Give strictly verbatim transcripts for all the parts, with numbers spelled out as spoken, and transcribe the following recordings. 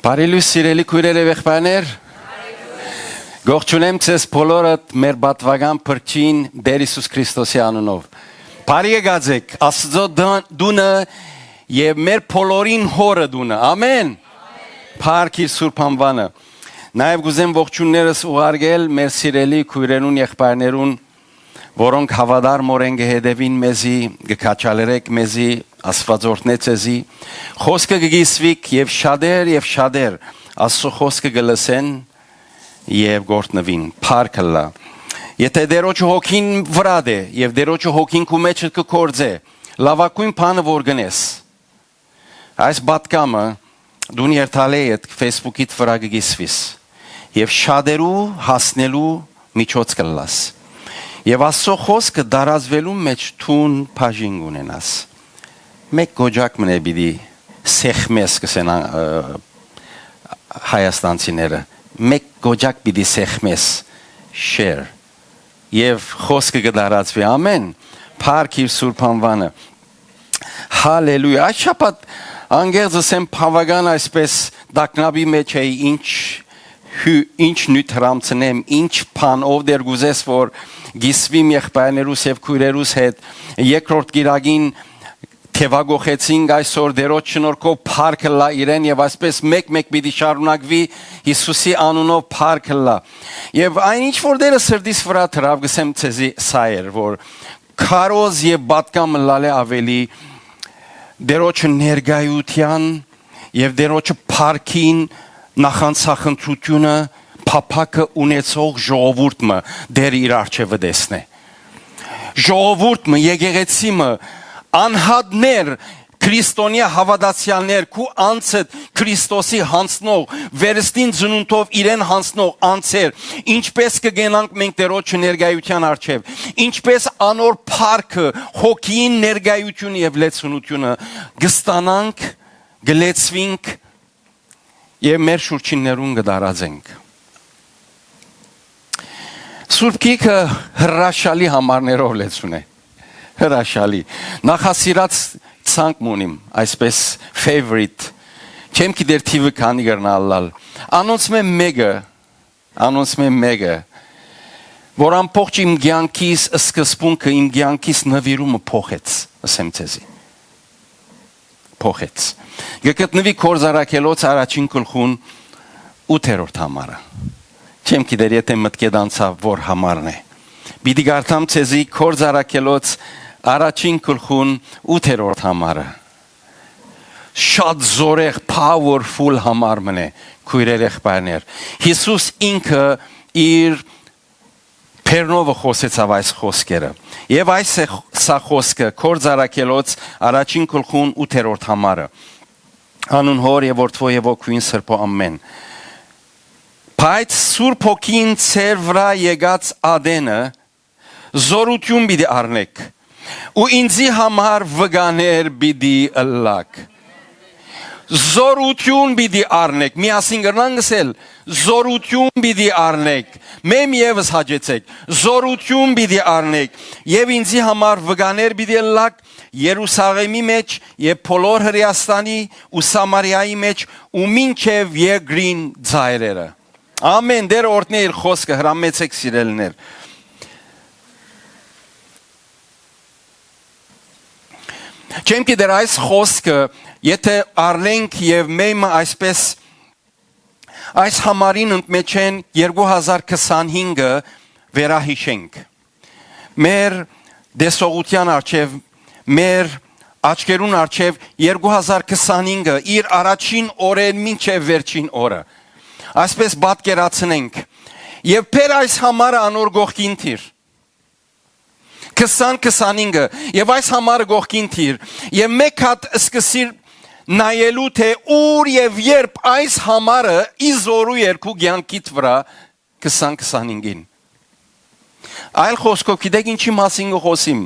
Բարի լուսն, սիրելի քոյրեր եւ եղբայրներ։ Կողջունեմ ձեզ բոլորդ մեր պատուական փրկչին Տէր Յիսուս Քրիստոսի անունով։ Բարի եկած եք Աստուծոյ տան-, տունը եւ մեր բոլորին Հօրը տունը։ Ամէն։ Փառք իր սուրբ անուանը։ Նաեւ կ'ուզեմ ողջուններս ուղարկել մեր սիրելի քոյրերուն, եղբայրներուն, որոնք հաւատարմօրէն կը հետեւին մեզի, կը քաջալերէք մեզի, Աստուած օրհնէ ձեզի։ Խօսքը կը կիսուի եւ շատեր եւ շատեր Աստուծոյ խօսքը կը լսեն եւ կ'օրհնուին։ Փառք ըլլայ։ Եթէ Տէրոջը հոգին վրադ է եւ Տէրոջը հոգին քու մէջդ կը գործէ, լաւագոյն բանը որ կ'ընես, այս պատգամը դուն երթալէ հետ Facebook-իդ վրայ կը կիսուիս եւ շատերու հասնելու միջոց կ'ըլլաս։ Եւ Աստուծոյ խօսքը տարածուելու մէջ դուն բաժին կ'ունենաս։ Մէկ կոճակ մըն է պիտի սեղմես, կ'ըսեն, ա, հայաստանցիները։ Մէկ կոճակ պիտի սեղմես, share, եւ խօսքը կը տարածուի։ Ամէն։ Փառք իր սուրբ անուանը։ Հալելույա։ Այս շաբաթ, անկեղծ ըսեմ, բաւական այսպես տագնապի մէջ էի, ինչ հի-, ինչ նիւթ հրամցնեմ, ինչ բան, ով Տէր կ'ուզես որ կիսուիմ եղբայրներուս եւ քոյրերուս հետ։ Երկրորդ կիրակին թեւակոխեցինք, այսօր Տէրոջ շնորհքով փառք ըլլայ իրեն եւ այսպես մեկ-մեկ պիտի շարունակուի Յիսուսի անունով փառք ըլլայ։ Եւ այն ինչ որ Տէրը սրտիս վրայ դրաւ, կ'ըսեմ ձեզի, սա էր, որ քարոզ եւ պատգամ ըլլալէ աւելի Տէրոջը ներկայութեան եւ Տէրոջը փառքին նախանձախնդրութիւնը փափաքը ունեցող ժողովուրդ մը Տէրը իր առջեւը տեսնէ։ Ժողովուրդ մը, եկեղեցի մը, անհատներ, քրիստոնեայ հաւատացեալներ, քու անձդ Քրիստոսի յանձնող, վերստին ծնունդով իրեն յանձնող անձեր, ինչպէս կը կենանք մենք Տէրոջը ներկայութեան առջեւ, ինչպէս անոր փառքը, հոգիին ներկայութիւնը եւ լեցունութիւնը կը ստանանք, կը լեցուինք եւ մեր շուրջիններուն կը տարածենք։ Սուրբ Գիրքը հրաշալի համարներով լեցուն է։ Հրաշալի։ Նախասիրած ցանկ մը ունիմ, այսպես favorite։ Չեմ գիտեր թիվը քանի կրնայ ըլլալ։ Անոնցմէ մէկը, անոնցմէ մէկը, որ ամբողջ իմ կեանքիս սկզբունքը, իմ կեանքիս նուիրումը փոխեց, ըսեմ ձեզի։ Փոխեց։ Կը գտնուի Գործարագելոց առաջին գլխուն ութերորդ համարը։ Չեմ գիտեր, եթէ մտքեդ անցաւ որ համարն է։ Պիտի կարդամ ձեզի Գործարագելոց առաջին գլխուն ութերորդ համարը։ Շատ զօրեղ, powerful համար մըն է, քոյրեր, եղբայրներ։ Յիսուս ինքը իր բեռնովը խօսեցաւ այս խօսքերը։ Եւ այս է խ-, սա խօսքը, Գործարագելոց առաջին գլխուն ութերորդ համարը։ Անուն Հօր եւ Որդւոյ եւ Հոգիին Սրբոյ, ամէն։ Բայց Սուրբ Հոգին ձեր վրայ եկած ատենը զօրութիւն պիտի առնէք ու ինծի համար վկաներ պիտի ըլլաք։ Զօրութիւն պիտի առնէք, միասին կրնանք ըսել, զօրութիւն պիտի առնէք, մեմ եւս հաճեցէք, զօրութիւն պիտի առնէք եւ ինծի համար վկաներ պիտի ըլլաք Երուսաղէմի մէջ եւ բոլոր Հրէաստանի ու Սամարիայի մէջ ու մինչեւ երկրին ծայրերը։ Ամէն, Տէրը օրհնէ իր խօսքը, հրամեցէք, սիրելիներ։ Չեմ գիտեր այս խօսքը, եթէ առնենք եւ մեմը այսպես, այս համարին ընդմեջէն երկու հազար քսանհինգը վերահիշենք։ Մեր տեսողութեան առջեւ, մեր աչքերուն առջեւ երկու հազար քսանհինգը, իր առաջին օրէն մինչեւ վերջին օրը։ Այսպես պատկերացնենք։ Եւ Տէր այս համարը անոր կողքին դիր։ Քսան քսանհինգը, եւ այս համարը կողքին դիր, եւ մէկ հատ սկսիր նայելու, թէ ուր եւ երբ այս համարը ի զօրու էր քու կեանքիդ վրայ քսան քսանհինգին։ Այլ խօսքով, գիտեք ինչի՞ մասին կը խօսիմ։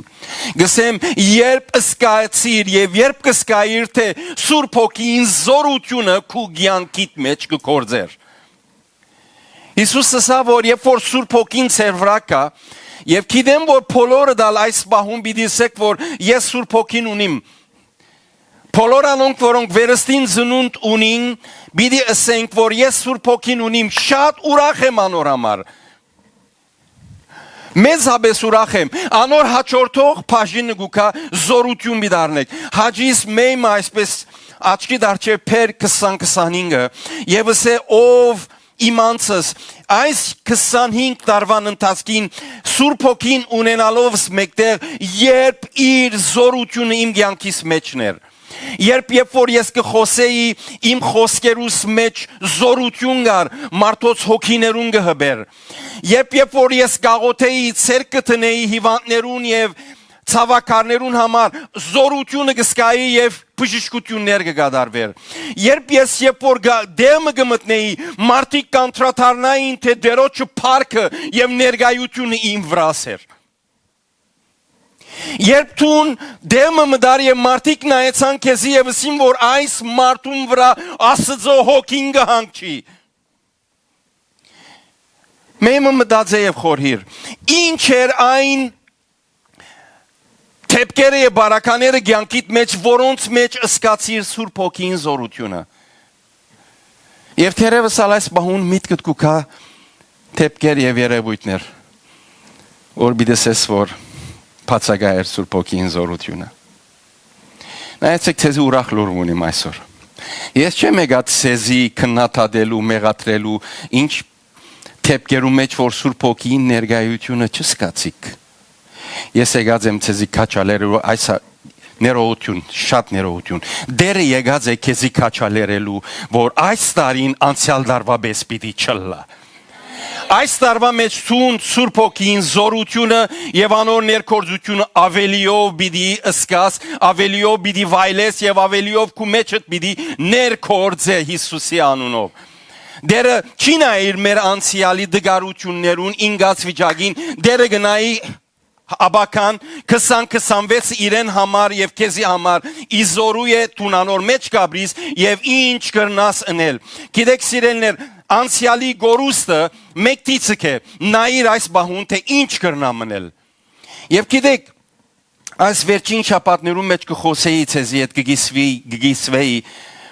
Կ'ըսեմ, երբ զգացիր եւ երբ կ'զգայիր, թէ Սուրբ Հոգին զօրութիւնը քու կեանքիդ մէջ կը գործէր։ Յիսուս ըսաւ, որ երբ որ Սուրբ Հոգին ձեր վրայ կայ, եւ գիտեմ, որ բոլորդ ալ այս պահուն պիտի ըսէք, որ ես Սուրբ Հոգին ունիմ, բոլոր անոնք, որոնք վերստին ծնունդ ունին, պիտի ըսենք, որ ես Սուրբ Հոգին ունիմ, շատ ուրախ եմ անոր համար։ Մեծապէս ուրախ եմ։ Անոր հաջորդող բաժինը կու գայ, զօրութիւն պիտի առնէք։ Հաճիս մէյ մը այսպէս աչքի դարձեւ փեր քսան քսանհինգը, եւ ըսէ, ով իմ անձս, այս քսանհինգ տարուան ընթացքին Սուրբ Հոգին ունենալովս մէկտեղ, երբ իր զօրութիւնը իմ կեանքիս մէջներ, երբ, երբ որ ես կը խօսէի, իմ խօսքերուս մէջ զօրութիւն կար, մարդոց հոգիներուն կը հպեր, երբ, երբ որ ես կաղոթէի, ձեռք կը դնէի հիվանդներուն եւ ցաւաքարներուն համար, զօրութիւնը կը զգայի եւ բժշկութիւններ կը կատարուէր։ Երբ ես, երբ որ գա-, դէմը կը մտնէի, մարդիկ կանդրադառնային, թէ Տէրոջը փառքը եւ ներկայութիւնը իմ վրաս էր։ Երբ դուն դէմը մտար եւ մարդիկ նայեցան քեզի եւ ըսին, որ այս մարդուն վրայ Աստուծոյ հոգին կը հանգչի, մէյ մը մտածէ եւ խորհիր. ի՞նչ էր այն դեպքերը եւ բարակաները կեանքիդ մէջ, որոնց մէջ զգացիր Սուրբ Հոգին զօրութիւնը։ Եւ թերեւս ալ այս պահուն միտքդ կու գայ դեպքեր եւ երեւոյթներ, որ պիտի ըսես, որ բացակայ էր Սուրբ Հոգին զօրութիւնը։ Նայեցեք, ձեզի ուրախ լուր ունիմ այսօր։ Ես չեմ եկած ձեզի քննադատելու, մեղադրելու, ինչ դեպքերու մէջ որ Սուրբ Հոգին ներկայութիւնը չզգացիք։ Ես եկած եմ ձեզի քաջալերելու այս ա-, ներողություն, շատ ներողություն։ Տէրը եկած է քեզի քաջալերելու, որ այս տարին անցեալ տարուա պէս պիտի չըլլայ։ Այս տարուա մէջ դուն Սուրբ Հոգին զօրութիւնը եւ անոր ներգործութիւնը ավելիով պիտի զգաս, ավելիով պիտի վայելես եւ ավելիով քու մէջդ պիտի ներգործէ Յիսուսի անունով։ Տէրը չի նայիր մեր անցեալի տկարութիւններուն, ինկած վիճակին, Տէրը կը նայի ապագան, քսան քսանվեցը իրեն համար եւ քեզի համար, ի զօրու է դուն անոր մէջ կ'ապրիս եւ ինչ կրնաս ընել։ Գիտեք, սիրելիներ, անցեալի կորուստը մէկ դիցք է, նայիր այս պահուն, թէ ինչ կրնամ ընել։ Եւ գիտեք, այս վերջին շաբաթներուն մէջ կը խօսէի ձեզի հետ, կը կիսուի-, կը կիսուէի,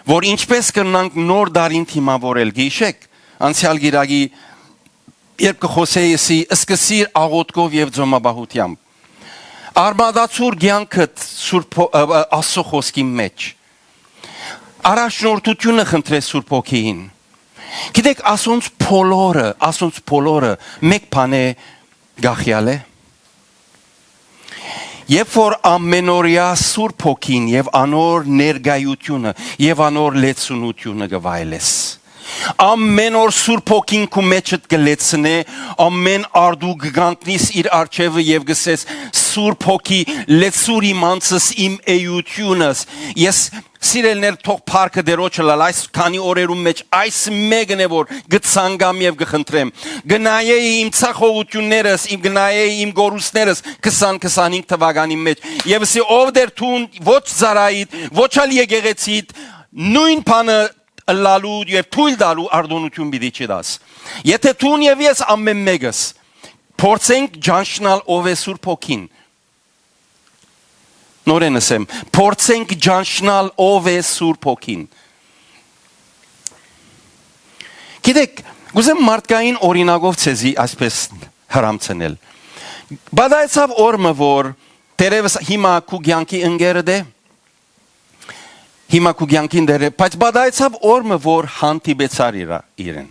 որ ինչպէս կրնանք նոր տարին դիմաւորել, գիշեք, անցեալ կիրակի, երբ կը խօսէի, ըսի, սկսիր աղօթքով եւ ծոմապահութեամբ։ Արմատացուր կեանքդ Սուրբ Հո-, ը, ը, Աստծո խօսքին մէջ։ Առաջնորդութիւնը խնդրէ Սուրբ Հոգիին։ Գիտեք, ասոնց բոլորը, ասոնց բոլորը մէկ բանէ կախեալ է։ Երբ որ ամենօրեայ Սուրբ Հոգին եւ անոր ներկայութիւնը եւ անոր լեցունութիւնը կը վայելես, ամեն օր Սուրբ Հոգին քու մէջդ կը լեցնէ, ամեն արտու կը կանգնիս իր առջեւը եւ կ'ըսես. «Սուրբ Հոգի, լեցուր իմ անձս, իմ էութիւնս»։ Ես, սիրելիներ, թող փառքը Տէրոջը լալ այս քանի օրերուն մէջ, այս մէկն է, որ կը ցանկամ եւ կը խնդրեմ։ Կը նայէի իմ ցախողութիւններս, իմ, կը նայէի իմ կորուստներս քսան քսանհինգ թուականին մէջ եւ ըսի. «Ով Տէր, դուն ոչ ծառայիդ, ոչ ալ եկեղեցիդ նոյն բանը ըլլալու եւ թոյլ տալու արտօնութիւն պիտի չտաս»։ Եթէ դուն եւ ես, ամեն մէկս, փորձենք ճանչնալ ով է Սուրբ Հոգին, նորէն ըսեմ, փորձենք ճանչնալ ով է Սուրբ Հոգին։ Գիտեք, կ'ուզեմ մարդկային օրինակով ձեզի այսպես հրամցնել։ Պատահեցաւ օր մը, որ, թերեւս հիմա քու կեանքի ընկերդ է, հիմա քու կեանքին դեր է, բայց պատահեցաւ օր մը, որ հանդիպեցար իրա-, իրեն։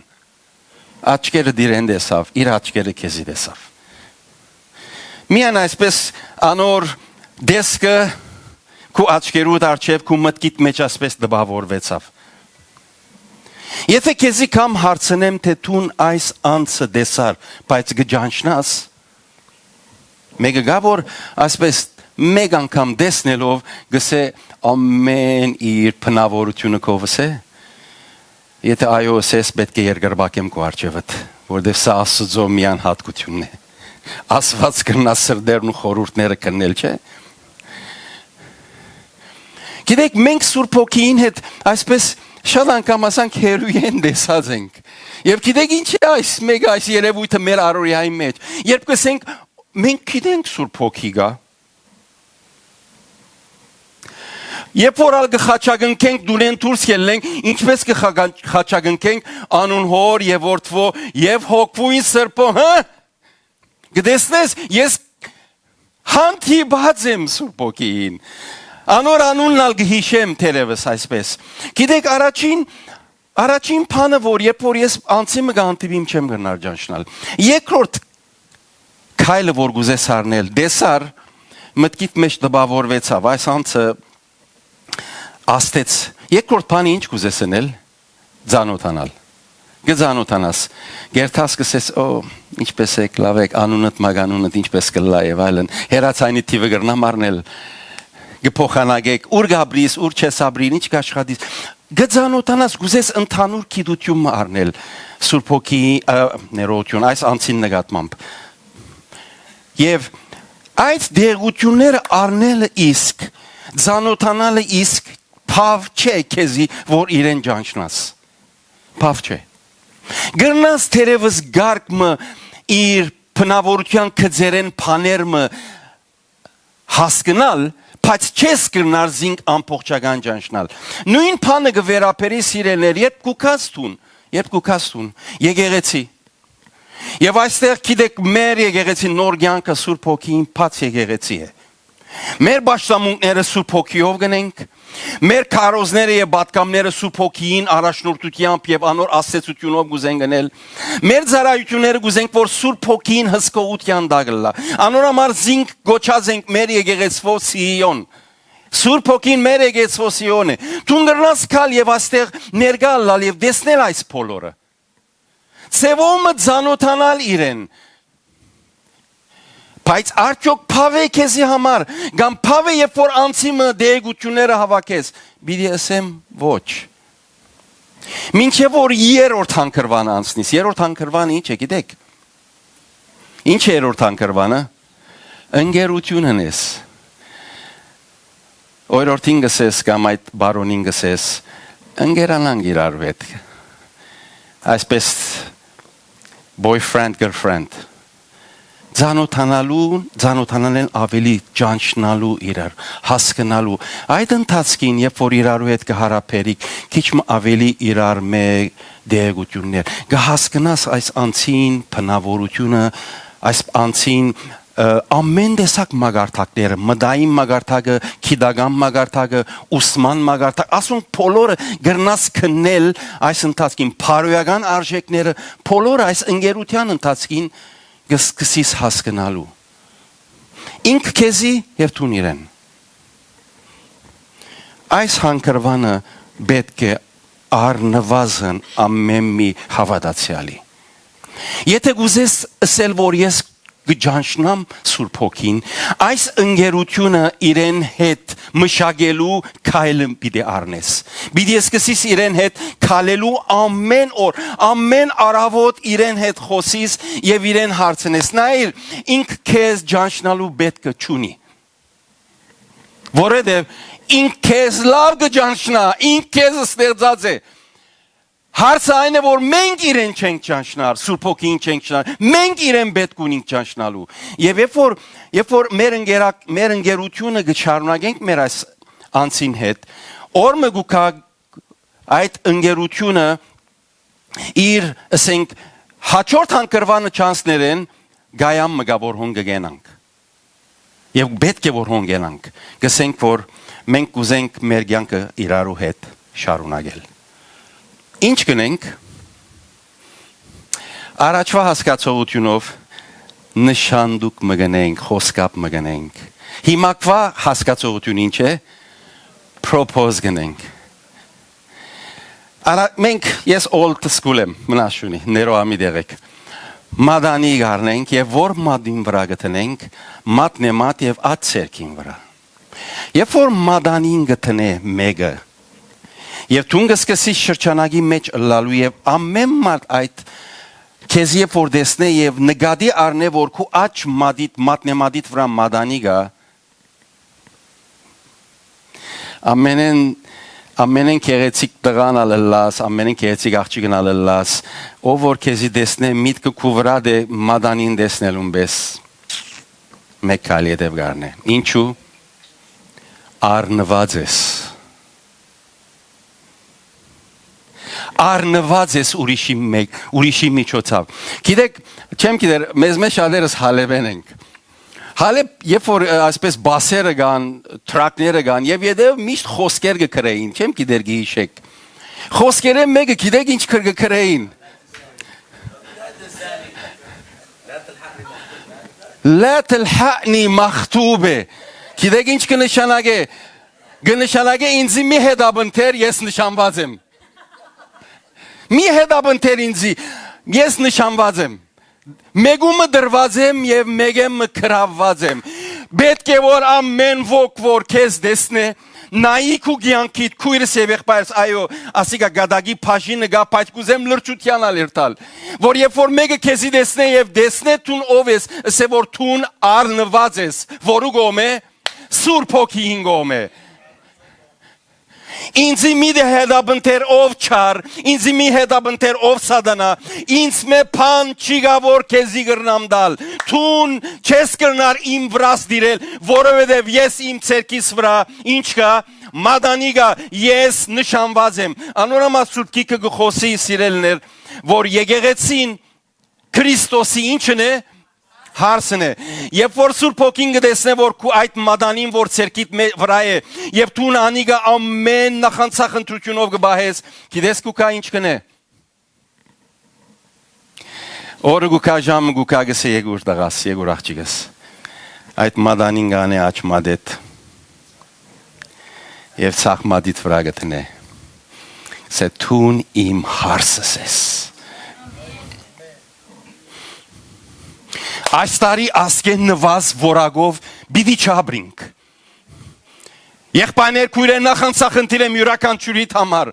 Աչքերը իրեն տեսաւ, իր աչքերը քեզի տեսաւ։ Միայն այսպես անոր տեսքը քու աչքերուդ առջեւ, քու մտքիդ մէջ այսպես տպաւորուեցաւ։ Եթէ քեզի կամ հարցնեմ, թէ դուն այս անձը տեսար, բայց կը ճանչնաս, մէկը կա, որ այսպես մէկ անգամ տեսնելով կ'ըսէ. «Ամեն իր բնաւորութիւնը քովս է»։ Եթէ այո ըսես, պէտք է երկրպագեմ քու առջեւդ, որտեւ սա Աստուծոյ միայն յատկութիւնն է։ Աստուած կրնայ սրտերն ու խորհուրդները քննել, չէ՞։ Գիտեք, մենք Սուրբ Հոգիին հետ այսպես շատ անգամ, ասանք, հեռուէն տեսած ենք։ Եւ գիտեք ինչ է այս մեկը, այս երևոյթը մեր առօրեայի մեջ։ Երբ կ'ըսենք, մենք գիտենք Սուրբ Հոգի կայ, Երբ որ ալ կը խաչակնքենք, դունէն դուրս ելնենք, ինչպես կը խակա-, խաչակնքենք անուն Հօր եւ Որդուոյ եւ Հոգւոյն Սրբոյ, հը՞։ Կը տեսնես, ես հանդիպած եմ Սուրբ Հոգիին։ Անոր անունն ալ կը յիշեմ թերեւս այսպես։ Գիտեք, առաջին, առաջին բանը, որ երբ որ ես անձի մը կը հանդիպիմ, չեմ կրնար ճանչնալ։ Երկրորդ քայլը, որ կուզես առնել, տեսար, մտքիդ մէջ տպաւորուեցաւ, այս անձը Աստեց։ Երկրորդ բանը ինչ կուզես ընել, ծանոթանալ։ Կը ծանոթանաս, կերթաս, կսես, «Օ, ինչպէս եք, լաւ եք, անունդ, մագանունդ, ինչպէս կ'ըլլայ» եւ այլն։ Հեռացայինի թիվը կրնամ առնել, կը փոխանակեք, ուր կ'ապրիս, ուր չես ապրիր, ինչ կ'աշխատիս։ Կը ծանոթանաս, կուզես ընդհանուր գիտութիւն մը առնել Սուրբ Հոգիի, ը, ներողութիւն, այս անձին նկատմամբ։ Եւ այդ դեղությունները առնելը իսկ, ծանոթանալը իսկ բաւ չէ քեզի, որ իրեն ճանչնաս։ Բաւ չէ։ Կրնաս թերեւս կարգ մը իր բնաւորութեան գծերէն բաներ մը հասկնալ, բայց չես կրնար զինք ամբողջական ճանչնալ։ Նոյն բանը կը վերաբերի, սիրելիներ, երբ կու գաս դուն, երբ կու գաս դուն, եկեղեցի։ Եւ այստեղ, գիտեք, մեր եկեղեցին, Նոր Կեանքը, Սուրբ Հոգիին բաց եկեղեցի է։ Մեր պաշտամունքները Սուրբ Հոգիով կ'ընենք, մեր քարոզները եւ պատգամները Սուրբ Հոգիին առաջնորդութեամբ եւ անոր աստեցութիւնով կ'ուզենք ընել։ Մեր ծառայութիւնները կ'ուզենք, որ Սուրբ Հոգիին հսկողութեան տակ ըլլայ։ Անոր համար զինք կոչած ենք մեր եկեղեցւոյ Սիոն։ Սուրբ Հոգին մեր եկեղեցւոյ Սիոն է։ Դուն կրնաս գալ եւ այստեղ ներկայ ըլլալ եւ տեսնել այս բոլորը, ձեւով մը ծանոթանալ իրեն։ Բայց արդյոք բաւ է քեզի համար, կամ բաւ է, երբ որ անձի մը դեղեցությունները հաւաքես, պիտի ըսեմ՝ ոչ։ Մինչեւ որ երրորդ հանգրուանը անցնես, երրորդ հանգրուանը ի՞նչ է, գիտեք։ Ի՞նչ է երրորդ հանգրուանը։ Ընկերութիւնն ես։ Օրրորդին կ'ըսես կամ այդ բարոնին կ'ըսես, ընկերանանք իրար հետ։ Այսպես, boyfriend, girlfriend, ծանոթանալու, ծանոթանալեն ավելի ճանչնալու իրար, հասկնալու։ Այդ ընթացքին, երբ որ իրարու հետ կը հարաբերիք, քիչ մը ավելի իրար մէ դեղեցություններ, կը հասկնաս այս անձին բնաւորութիւնը, այս անձին, ը, ամեն տեսակ մակարդակները, մտային մակարդակը, գիտական մակարդակը, ուսման մակարդակ, ասոնք բոլորը կրնաս քննել այս ընթացքին, բարոյական արժեքները, բոլորը այս ընկերութեան ընթացքին կը սկսիս հասկնալու։ Ինք քեզի եւ դուն իրեն։ Այս հանգրուանը պէտք է առնուազն ամէն մի հաւատացեալի։ Եթե կ'ուզես ըսել, որ ես կը ճանչնամ Սուրբ Հոգին, այս ընկերութիւնը իրեն հետ մշակելու քայլը պիտի առնես։ Պիտի սկսես իրեն հետ քալելու ամէն օր, ամէն առաւօտ իրեն հետ խօսիս եւ իրեն հարցնես։ Նայիր, ինք քեզ ճանչնալու պէտքը չունի։ Որովհետեւ ինք քեզ լաւ կը ճանչնայ, ինք քեզ ստեղծած է։ Հարցը այն է, որ մենք իրեն չենք ճանչնար, Սուրբ Հոգին չենք ճանչնար, մենք իրեն պէտք ունենք ճանչնալու։ Եւ երբ որ, երբ որ մեր ընկերակ-, մեր ընկերութիւնը կը շարունակենք մեր այս անձին հետ, օր մը կու գայ այդ ընկերութիւնը իր, ասենք, հաջորդ հանգրուանը չանցներէն գայան մը կայ, որ հոն կը կենանք։ Եւ պէտք է, որ հոն կենանք, կ'ըսենք, որ մենք կ'ուզենք մեր կեանքը իրարու հետ շարունակել։ Ինչ կ'ընենք։ Առաջվա հասկացողութիւնով նշանդուկ մը կ'ընենք, խոսքապ մը կ'ընենք։ Հիմակվա հասկացողութիւնը ի՞նչ է։ Propose կ'ընենք։ Արա-, մենք, ես old school եմ, մնաս չունի, ներողամիտ եղեք։ Մատանի կ'առնենք եւ որ մատին վրայ կը դնենք, մատն է մատ եւ ատ ձեռքին վրայ։ Երբ որ մատանին կը դնէ մէկը, եւ դուն կը սկսես շրջանակի մէջ ըլլալու, եւ ամէն մարդ այդ քեզ երբ որ տեսնէ եւ նկատի առնէ, որ քու աջ մատիդ, մատնեմատիդ վրայ մատանի կայ, ամենեն, ամենեն գեղեցիկ տղան ալ ըլլաս, ամենեն գեղեցիկ աղջիկն ալ ըլլաս, ով որ քեզի տեսնէ, միտքը քու վրայ դէ մատանին տեսնելուն պէս, մէկ քայլ ետեւ կ'առնէ։ Ինչու՞։ Առնուած ես։ առնուած ես ուրիշի մէկ, ուրիշի միջոցով։ Գիտեք, չեմ գիտեր, մեզ մէջ շատերս Հալէպէն ենք։ Հալէպ, երբ որ, ը, այսպես բասերը կան, թրակները կան, եւ ետեւ միշտ խոսքեր կը գրեին, չեմ գիտեր կը յիշեք։ Խոսքերէն մէկը գիտեք ինչ կը գրեին։ لا تلحقني مخطوبة. Գիտեք ինչ կը նշանակէ։ Կը նշանակէ ինձի մի հետապնդեր, ես նշանված եմ։ Մի հետապնդեր ինձի, ես նշանված եմ։ Մեկումը դրված եմ եւ մեկը մը գրաւված եմ։ Պետք է որ ամեն ոք որ քեզ տեսնէ, նայի քու կեանքիդ, քույրս եւ եղբայրս, այո, ասիկա գադակի բաժինը գայ, բայց կուզեմ լրջութեան ալ երթալ, որ երբ որ մեկը քեզի տեսնէ եւ տեսնէ դուն ով ես, ըսէ որ դուն առնուած ես, որու կողմէ, Սուրբ Հոգիին կողմէ։ Ինձի մի դե հետապնդեր ով չար, ինձի մի հետապնդեր ով սատանա, ինձ մէ բան չի գա որ քեզի կրնամ տալ։ Դուն չես կրնար իմ վրաս դիրել, որովհետեւ ես իմ ցերկիս վրայ ինչ կայ, մատանի կայ, ես նշանված եմ։ Անոր համար Սուրբ Գիրքը կը խօսի, սիրելիներ, որ եկեղեցին Քրիստոսի ինչն է, հարսն է։ Երբ որ Սուրբ Հոգին կը տեսնէ որ քու այդ մատանին որ ցերկիդ մե-, վրայ է, եւ դուն անիկա ամեն նախանցախնդրութիւնով կը պահես, գիտես կու կայ ինչ կ'ընէ։ Օրը կու կայ, ժամը կու կայ, կ'ըսէ, «Եկուր տղաս, եկուր աղջիկս»։ Այդ մատանին կ'անէ աջ մատեդ եւ ցախ մատիդ վրայ կը դնէ։ Սէ դուն իմ հարսս ես։ Այս տարի ասկէ նուազ որակով պիտի չապրինք։ Եղբայրներ, քոյրեր, նախանցախնդիր եմ իւրաքանչիւրիդ համար։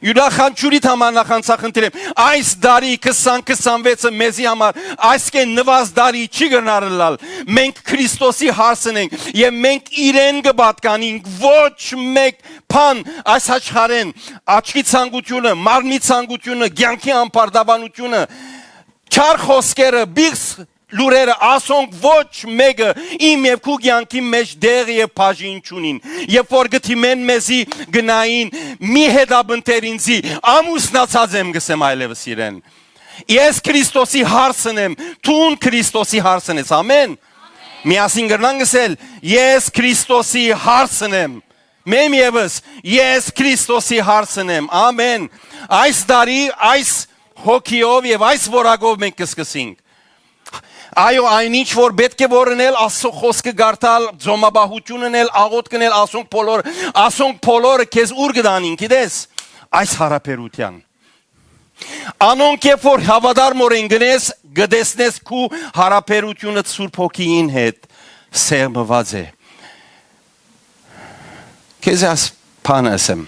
Իւրաքանչիւրիդ համար նախանցախնդիր եմ։ Այս տարի քսան քսանվեցը մեզի համար այսկէ նուազ տարի չի գնար ըլլալ։ Մենք Քրիստոսի հարսն ենք եւ մենք իրեն կը պատկանինք, ոչ մեկ բան այս աշխարհեն, աչքի ցանկությունը, մարմնի ցանկությունը, կեանքի անպարտաբանությունը, չար խոսքերը, բիղձ լուրերը, ասոնք ոչ մեկը իմ եւ քու կեանքի մէջ տեղ եւ բաժին չունին։ Երբ որ կը դիմեն մեզի, գնային, մի հետապնդեր ինձի, ամուսնացած եմ, կ'ըսեմ այլեւս իրեն։ Ես Քրիստոսի հարսն եմ, դուն Քրիստոսի հարսն ես, ամեն։ Միասին կրնանք ըսել, ես Քրիստոսի հարսն եմ։ Մեմ եւս, ես Քրիստոսի հարսն եմ, ամեն։ Այս տարի, այս հոգիով եւ այս որակով մենք կսկսենք։ Այո, այն ինչ որ պետք է որ ընել, Աստծո խոսքը կարդալ, ծոմապահություն ընել, աղոթք ընել, ասոնք բոլոր, ասոնք բոլորը քեզ ուր կդանին, գիտես, այս հարաբերության։ Անոնք երբ որ հաւատարմօրեն գնես, կտեսնես քու հարաբերությունը Սուրբ Հոգիին հետ սեղմուած է։ Քեզ աս բանը ըսեմ։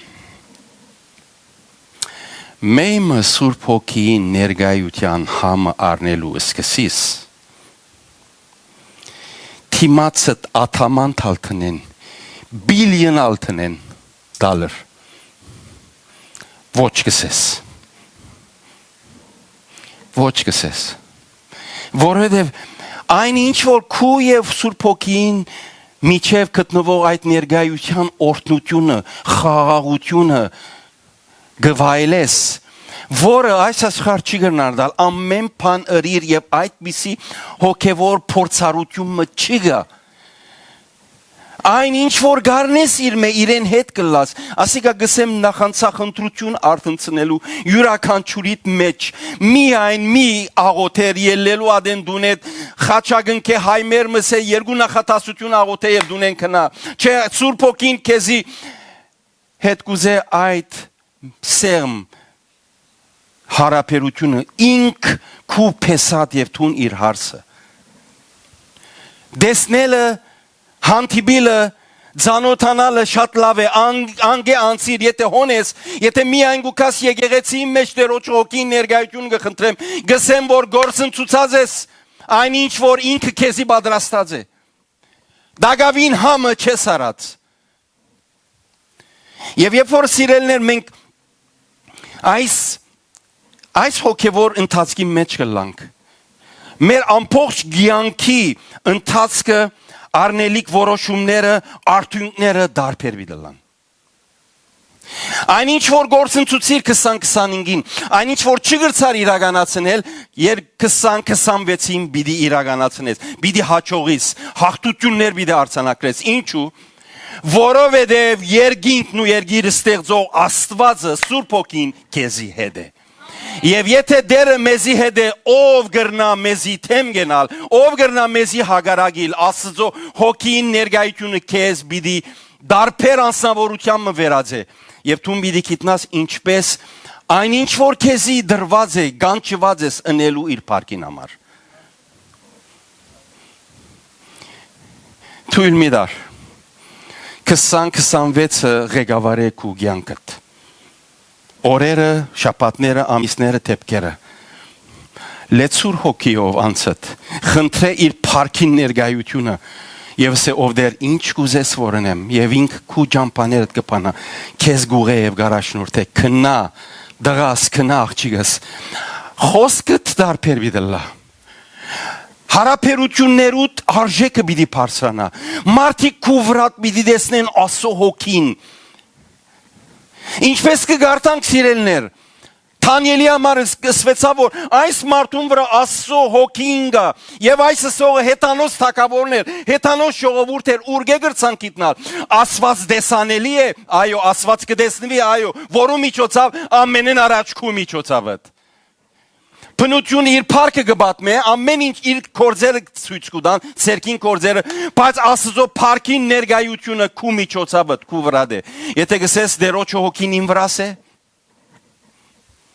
Մեմը Սուրբ Հոգիին ներկայության համը առնելու սկսիս, դիմացդ ադամանդ ալ տնեն, բիլիոն ալ տնեն, դալր։ Ոչ կսես։ Ոչ կսես։ Որովհետև այն ինչ որ քու և Սուրբ Հոգին միջև գտնվող այդ ներկայության օրհնությունը, խաղաղությունը կվայելես, որը այս աշխարհ չի կրնար տալ, ամեն բան ըրիր և այդպիսի հոգևոր փորձառություն մը չի գա։ Այն ինչ որ գարնես իր մե իրեն հետ կլաս, ասիկա գսեմ նախանցախնդրություն արթնցնելու յուրաքանչյուրիդ մեջ, միայն մի աղոթեր ելլելու ադեն դունետ խաչակնքե հայմեր մսե երկու նախատասություն աղոթե և դունեն քնա, չէ, Սուրբ Հոգին քեզի հետ կուզե այդ սեղմ հարաբերությունը ինք քու փեսատ և թուն իր հարսը։ Տեսնելը, հանդիպիլը, ծանոթանալը շատ լավ է, ան-, անգե անցիր, եթե հոն ես, եթե միայն գուքաս եկեղեցիի մեջ Տերոջ հոգին ներկայություն կը խնդրեմ, գսեմ որ գործընծուցած ես այն ինչ որ ինքը քեզի պատրաստած է։ Դակավին համը չես արած։ Եվ երբ որ սիրելներ մենք այս, այս հոգևոր ընթացքի մեջ կլանք, մեր ամբողջ կյանքի ընթացքը, առնելիք որոշումները, արդյունքները դարբեր պիտի լան։ Այն ինչ որ գործընծուցիր քսան քսանհինգին, այն ինչ որ չի կրցար իրականացնել, եր քսան քսանվեցին պիտի իրականացնես, պիտի հաջողիս, հաղթություններ պիտի արձանագրես։ Ինչու՞։ Որովհետև երկինքն ու երկիրը ստեղծող Աստուածը, Սուրբ Հոգին քեզի հետ է։ Եւ եթէ Տերը մեզի հետ է, ով կրնայ մեզի դէմ կենալ, ով կրնայ մեզի հակառակիլ։ Աստուծոյ Հոգին ներկայութիւնը քեզ պիտի դարբեր անձնաւորութեան մը վերածէ։ Եւ դուն պիտի գիտնաս ինչպէս այն ինչ որ քեզի տրուած է, կանչուած ես ընելու իր փառքին համար։ Թոյլ մի տար քսան քսանվեցը ղեկավարէ քու կեանքդ։ Օրերը, շաբաթները, ամիսները, դէպքերը։ Լեցուր հոգիով անցդ, խնդրէ իր փառքին ներկայութիւնը, եւ ըսէ. «Ով Տեր, ինչ կ'ուզես որ ընեմ»։ Եւ ինք քու ճամբաներդ կը բանայ, քեզ կ'ուղղէ եւ կ'առաջնորդէ. «Գնա, տղաս, գնա, աղջիկս»։ Խօսքդ դարբեր պիտի ըլլայ։ Յարաբերութիւններուդ արժէքը պիտի բարձրանայ։ Մարդիկ քու վրադ պիտի տեսնեն Աստուծոյ Հոգին։ Ինչպէս կը կարդանք, սիրելիներ, Դանիէլի համար ըս-, ըսուեցաւ, որ այս մարդուն վրայ Աստուծոյ Հոգին կայ, եւ այս ըսողը հեթանոս թագաւորն էր, հեթանոս ժողովուրդ էր, ուրկէ կրցան գիտնալ։ Աստուած տեսանելի է, այո, Աստուած կը տեսնուի, այո, որու միջոցաւ, ամենէն առաջ քու միջոցաւդ։ Բնութիւնը իր փառքը կը պատմէ, ամէն ինչ իր գործերը ցոյց կու տան, ձեռքին գործերը, բայց Աստուծոյ փառքին ներկայութիւնը քու միջոցաւդ, քու վրադ է։ Եթէ կ'ըսես. «Տէրոջը Հոգին իմ վրաս է»,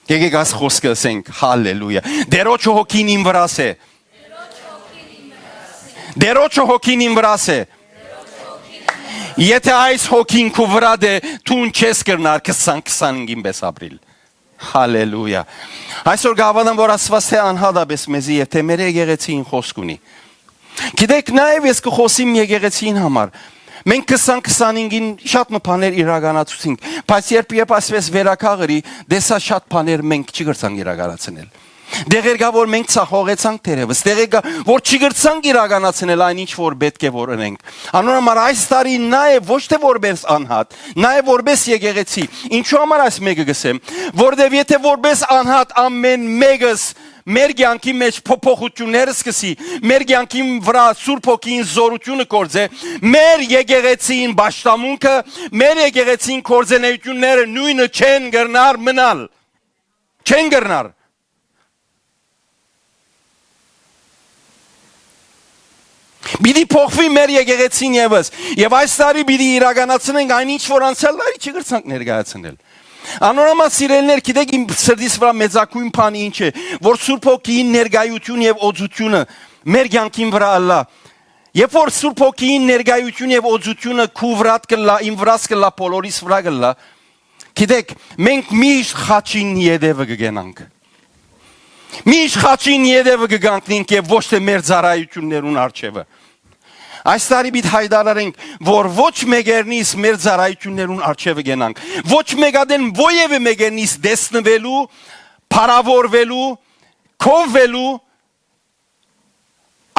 եկեք այս խօսքը ըսենք. «Հալելույա։ Տէրոջը Հոգին իմ վրաս է։ Տէրոջը Հոգին իմ վրաս է»։ Եթէ այս Հոգին քու վրադ է, դուն չես կրնար քսան քսանհինգին պէս ապրիլ։ Հալելույա։ Այսօր կհաւատամ, որ Աստուած թէ անհատապէս մեզի եւ թէ մեր եկեղեցին խօսք ունի։ Գիտեք, նաեւ ես կը խօսիմ եկեղեցին համար։ Մենք քսան քսանհինգին շատ մը բաներ իրականացուցինք, բայց երբ, երբ այսպես վերակաղրի, տեսա շատ բաներ մենք չի կրցանք իրականացնել։ Տեղեր կայ, որ մենք ցախողեցանք թերեւս, տեղեր կայ, որ չի կրցանք իրականացնել այն ինչ որ պէտք է որ ընենք։ Անոր համար այս տարի նաեւ ոչ թէ որպես անհատ, նաեւ որպես եկեղեցի։ Ինչու համար այս մէկը կ'ըսեմ, որովհետեւ եթէ որպես անհատ ամէն մէկս մեր կեանքի մէջ փոփոխութիւններ սկսի, մեր կեանքին վրայ Սուրբ Հոգին զօրութիւնը գործէ, մեր եկեղեցին պաշտամունքը, մեր եկեղեցին գործունեութիւնները նոյնը չեն կրնար մնալ։ Չեն կրնար։ Պիտի փոխուի մեր եկեղեցին եւս, եւ այս տարի պիտի իրականացնենք այն ինչ որ անցյալ տարի չի կրցանք ներկայացնել։ Անոր համար, սիրելիներ, գիտեք, իմ սրտիս վրայ մեծագոյն բան ինչ է, որ Սուրբ Հոգին ներկայութիւն եւ օծութիւնը մեր կեանքին վրայ ըլլայ։ Երբ որ Սուրբ Հոգին ներկայութիւն եւ օծութիւնը քու վրադ կ'ըլլայ, իմ վրաս կ'ըլլայ, բոլորիս վրայ կ'ըլլայ, գիտեք, մենք միշտ խաչին ետեւը կ'ընանք։ Միշտ խաչին ետեւը կ'ընանք եւ ոչ թէ մեր ծառայութիւններուն առջեւը։ Այս տարի պիտի յայտարարենք, որ ոչ մեկերնից մեր ծառայութիւններուն առջեւը կ'ընանք, ոչ մեկադէն, որեւէ մեկերնից տեսնուելու, փառաւորուելու, քովուելու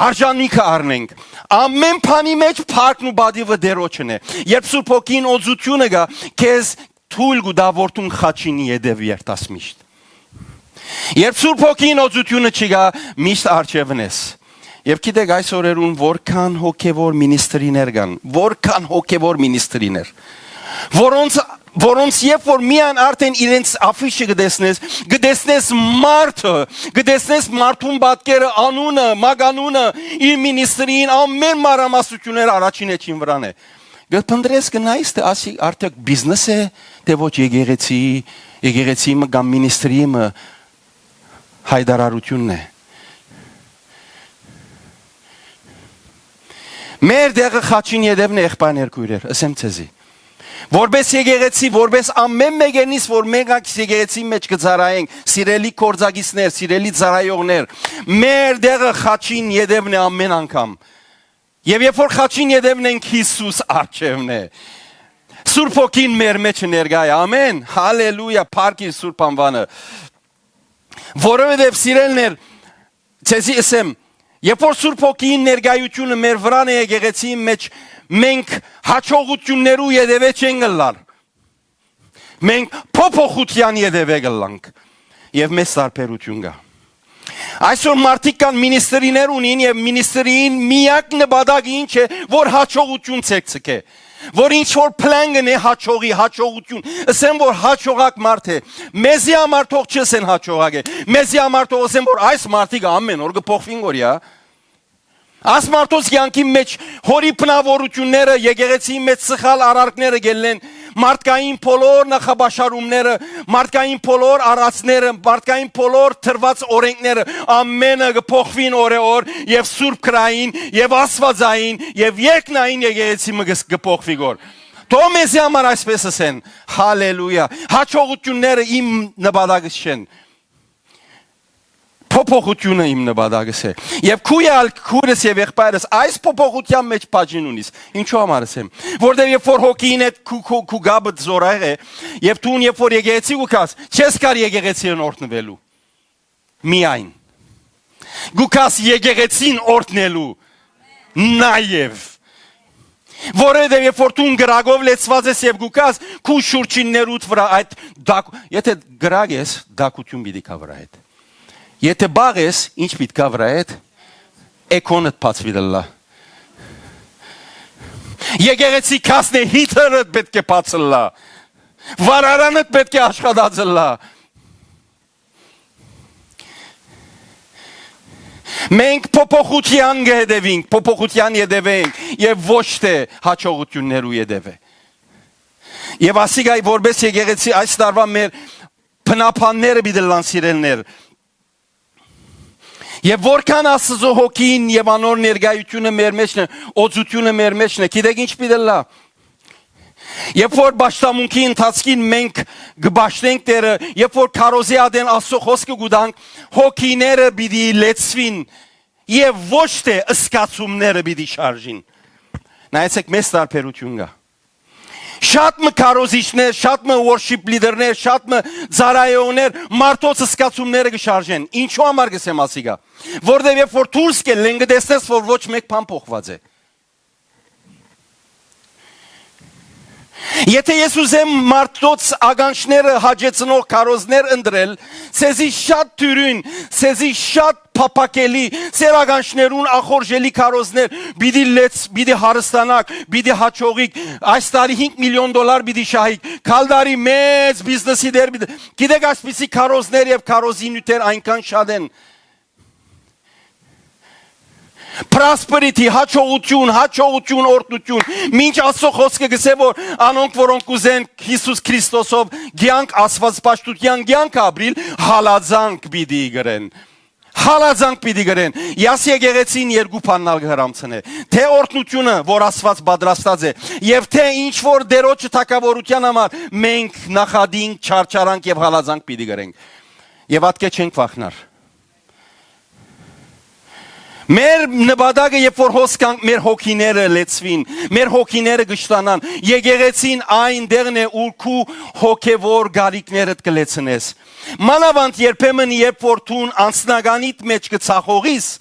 արժանիքը առնենք։ Ամէն բանի մէջ փառքն ու պատիւը Տէրոջն է։ Երբ Սուրբ Հոգին օծութիւնը գայ, քեզ թոյլ կու տայ, որ դուն խաչին ետեւը երթաս միշտ։ Երբ Սուրբ Հոգին օծութիւնը չի գայ, միշտ առջեւն ես։ Եւ գիտեք, այս օրերուն որքան հոգեւոր մինիստրիներ կան, որքան հոգեւոր մինիստրիներ, որոնց, որոնց երբ որ միայն արդեն իրենց აფիշը կտեսնես, կտեսնես մարդը, կտեսնես մարդուն պատկերը, անունը, մականունը, իր մինիստրին, ամեն մանրամասնությունները առաջին էջին վրան է։ Կփնտրես, կնայես, թէ ասի արդյոք բիզնես է, թէ ոչ, եկեղեցի, եկեղեցի մը կամ մինիստրի մը հայտարարությունն է։ Մեր տեղը խաչին ետևն է, եղբայրներ, քոյրեր, ըսեմ ձեզի։ Որպես եկեղեցի, որպես ամեն մեկերնից, որ մենք այս եկեղեցի մեջ կծառայենք, սիրելի գործակիցներ, սիրելի ծառայողներ, մեր տեղը խաչին ետևն է ամեն անգամ։ Եւ երբ որ խաչին ետևն ենք, Յիսուս առջևն է։ Սուրբ Հոգին մեր մեջ ներկայ է։ Ամեն։ Հալելույա, փառք իր Սուրբ անվանը։ Որովհետեւ, սիրելիներ, ձեզի ըսեմ, երբ որ Սուրբ Հոգին ներկայությունը մեր վրան է եկեղեցիի մեջ, մենք հաջողություններու ետևէ չենք ըլլար։ Մենք փոփոխութեան ետեւէ կ'ըլլանք եւ մեծ տարբերութիւն կայ։ Այսօր մարդիկ կան, մինիստրիներ ունին եւ մինիստրիին միակ նպատակը ինչ է, որ հաջողութիւն ձեռք ձգէ, որ ինչ որ plan կ'ընէ հաջողի, հաջողութիւն, ըսեն որ հաջողակ մարդ է։ Մեզի համար թող չըսեն հաջողակ է, մեզի համար թող ըսեն որ այս մարդիկ ամեն օր կը փոխվին գորյա։ Այս մարդոց կեանքի մէջ հորի բնաւորութիւնները, եկեղեցիի մէջ սխալ արարքները կ'ելլեն, մարդկային բոլոր նախապաշարումները, մարդկային բոլոր արածները, մարդկային բոլոր տրուած օրենքները, ամենը կը փոխուին օրէ օր եւ սուրբ գրային եւ աստուածային եւ երկնային եկեղեցի մը կը, կը փոխուի գոր։ Թող մեզի համար այսպես ըսեն. «Հալելույա, հաջողութիւնները իմ նպատակս չեն»։ Փոփոխութիւնը իմ նպատակս է։ Եւ քու ալ, քուրս եւ եղբայրս այս փոփոխութեան մէջ բաժին ունիս։ Ինչու համար ըսեմ։ Որտեւ երբ որ հոգին հետ քու, քու, քու գաբդ զորայ է, եւ դուն երբ որ եկեղեցի կու գաս, չես կար եկեղեցին օրհնուելու։ Միայն։ Կու գաս եկեղեցին օրհնելու նաեւ։ Որովհետեւ երբ որ դուն կրակով լեցուած ես եւ կու գաս, քու շուրջիններուդ վրայ այդ դակ-, եթե կրակ ես, դակություն պիտի գայ վրայ հետ։ Եթե բաղ ես, ինչ պիտի գայ վրայ հետ, էքոնդ բաց պիտի ըլլայ։ Եկեղեցի կասնէ Հիթլերդ պէտք է բաց ըլլայ։ Վարարանդ պէտք է աշխատած ըլլայ։ Մենք փոփոխութեան կը հետեւինք, փոփոխութեան ետեւենք եւ ոչ թէ հաջողութիւններու ետեւէ։ Եւ ասիկա որպէս եկեղեցի այս տարուան մեր բնաբանները պիտի ըլլան, սիրելիներ։ Եւ որքան Աստուծոյ հոգին եւ անոր ներկայութիւնը մեր մէջն է, օծութիւնը մեր մէջն է, գիտեք ինչ պիտի ըլլայ։ Երբ որ պաշտամունքի ընթացքին մենք կը պաշտենք Տերը, երբ որ քարոզի ատեն Աստուծոյ խօսքը կու տանք, հոգիները պիտի լեցուին եւ ոչ թէ զգացումները պիտի շարժին։ Նայեցեք, մեծ տարբերութիւն կայ։ Շատ մը քարոզիչներ, շատ մը worship leader-ներ, շատ մը ծառայողներ մարդոց զգացումները կը շարժեն։ Ինչու համար կ'ըսեմ ասիկա։ Որտեւ երբ որ դուրս կ'ելլեն, կը տեսնես, որ ոչ մէկ բան փոխուած է։ Եթե ես ուզեմ մարդոց ականջները հաճեցնող քարոզներ ընտրել, ցեզի շատ դիւրին, ցեզի շատ փափաքելի, ձեր ականջներուն ախորժելի քարոզներ պիտի լեց-, պիտի հարստանաք, պիտի հաջողիք, այս տարի հինգ միլիոն դոլար պիտի շահիք, գալ տարի մեծ բիզնեսի դեր պիտի, գիտեք, այսպիսի քարոզներ եւ քարոզի նիւթեր այնքան շատ են։ Prosperity, հաջողութիւն, հաջողութիւն, օրհնութիւն։ Մինչ Աստուծոյ խօսքը կ'ըսէ, որ անոնք, որոնք կ'ուզեն Յիսուս Քրիստոսով կեանք, Աստուածապաշտութեան կեանք ապրիլ, հալածանք պիտի կրեն։ Հալածանք պիտի կրեն։ Ես եկեղեցին երկու բանն ալ կը հրամցնէ։ Թէ օրհնութիւնը, որ Աստուած պատրաստած է, եւ թէ ինչ որ Տիրոջը թագաւորութեան համար մենք նախատինք, չարչարանք եւ հալածանք պիտի կրենք։ Եւ ատկէ չենք վախնար։ Մեր նպատակը, երբ որ հոս կանք, մեր հոգիները լեցուին, մեր հոգիները կշտանան։ Եկեղեցին այն տեղն է, ուր քու հոգեվոր գալիքներդ կը լեցնես։ Մանաւանդ երբեմն, երբ որ դուն անձնականիդ մէջ կը ցախողիս,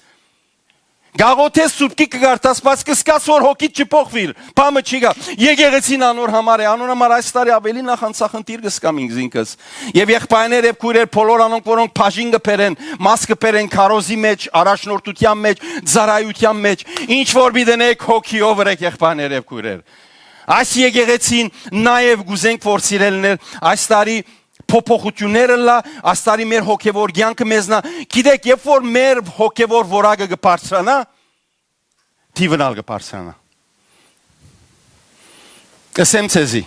գաղութես սուրբքի կը կարդաս, բայց կսկաս որ հոգիդ չփոխուիր, բամը չի գա։ Եկեղեցին անոր համար է, անոր համար այս տարի ավելի նախանցախնդիր կսկամ ինքզինքս։ Եւ եղբայրներ եւ քույրեր, բոլոր անոնք, որոնք բաժին կը բերեն, մաս կը բերեն քարոզի մեջ, առաջնորդության մեջ, ծառայության մեջ, ինչ որ պիտի ընեք, հոգիով ըրեք, եղբայրներ եւ քույրեր։ Այս եկեղեցին նաեւ կուզենք, որ սիրելիներ, այս տարի փոփոխություններ ըլլայ, այս տարի մեր հոգեվոր կեանքը մեզնա։ Գիտեք, երբ որ մեր հոգեվոր որակը կը բարձրանայ, թիվն ալ կը բարձրանայ։ Կ'ըսեմ ձեզի,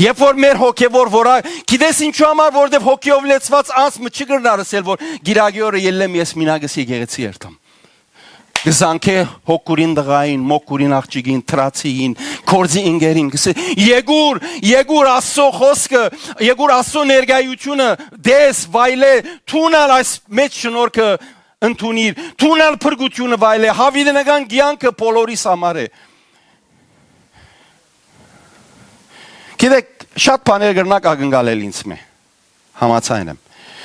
երբ որ մեր հոգեվոր որակ, գիտես ինչու համար, որովհետեւ հոգիով լեցուած անձ մը չի կրնար ըսել, որ գիրագի օրը ելլեմ ես մինակ ըս եկեղեցի երթամ։ Կը զանգէ հոգուրին տղային, մոկուրին աղջիկին, թրացիին, կորձի ընկերին, կ'ըսէ. «Եկուր, եկուր Աստծո խոսքը, եկուր Աստծո ներկայությունը, տես, վայլէ, դուն ալ այս մեծ շնորհքը ընդունիր, դուն ալ փրկությունը վայլէ, հավիտենական կեանքը բոլորիս համար է»։ Գիտեք, շատ բաներ կրնակ ակնկալել ինձ մէ, համաձայն եմ,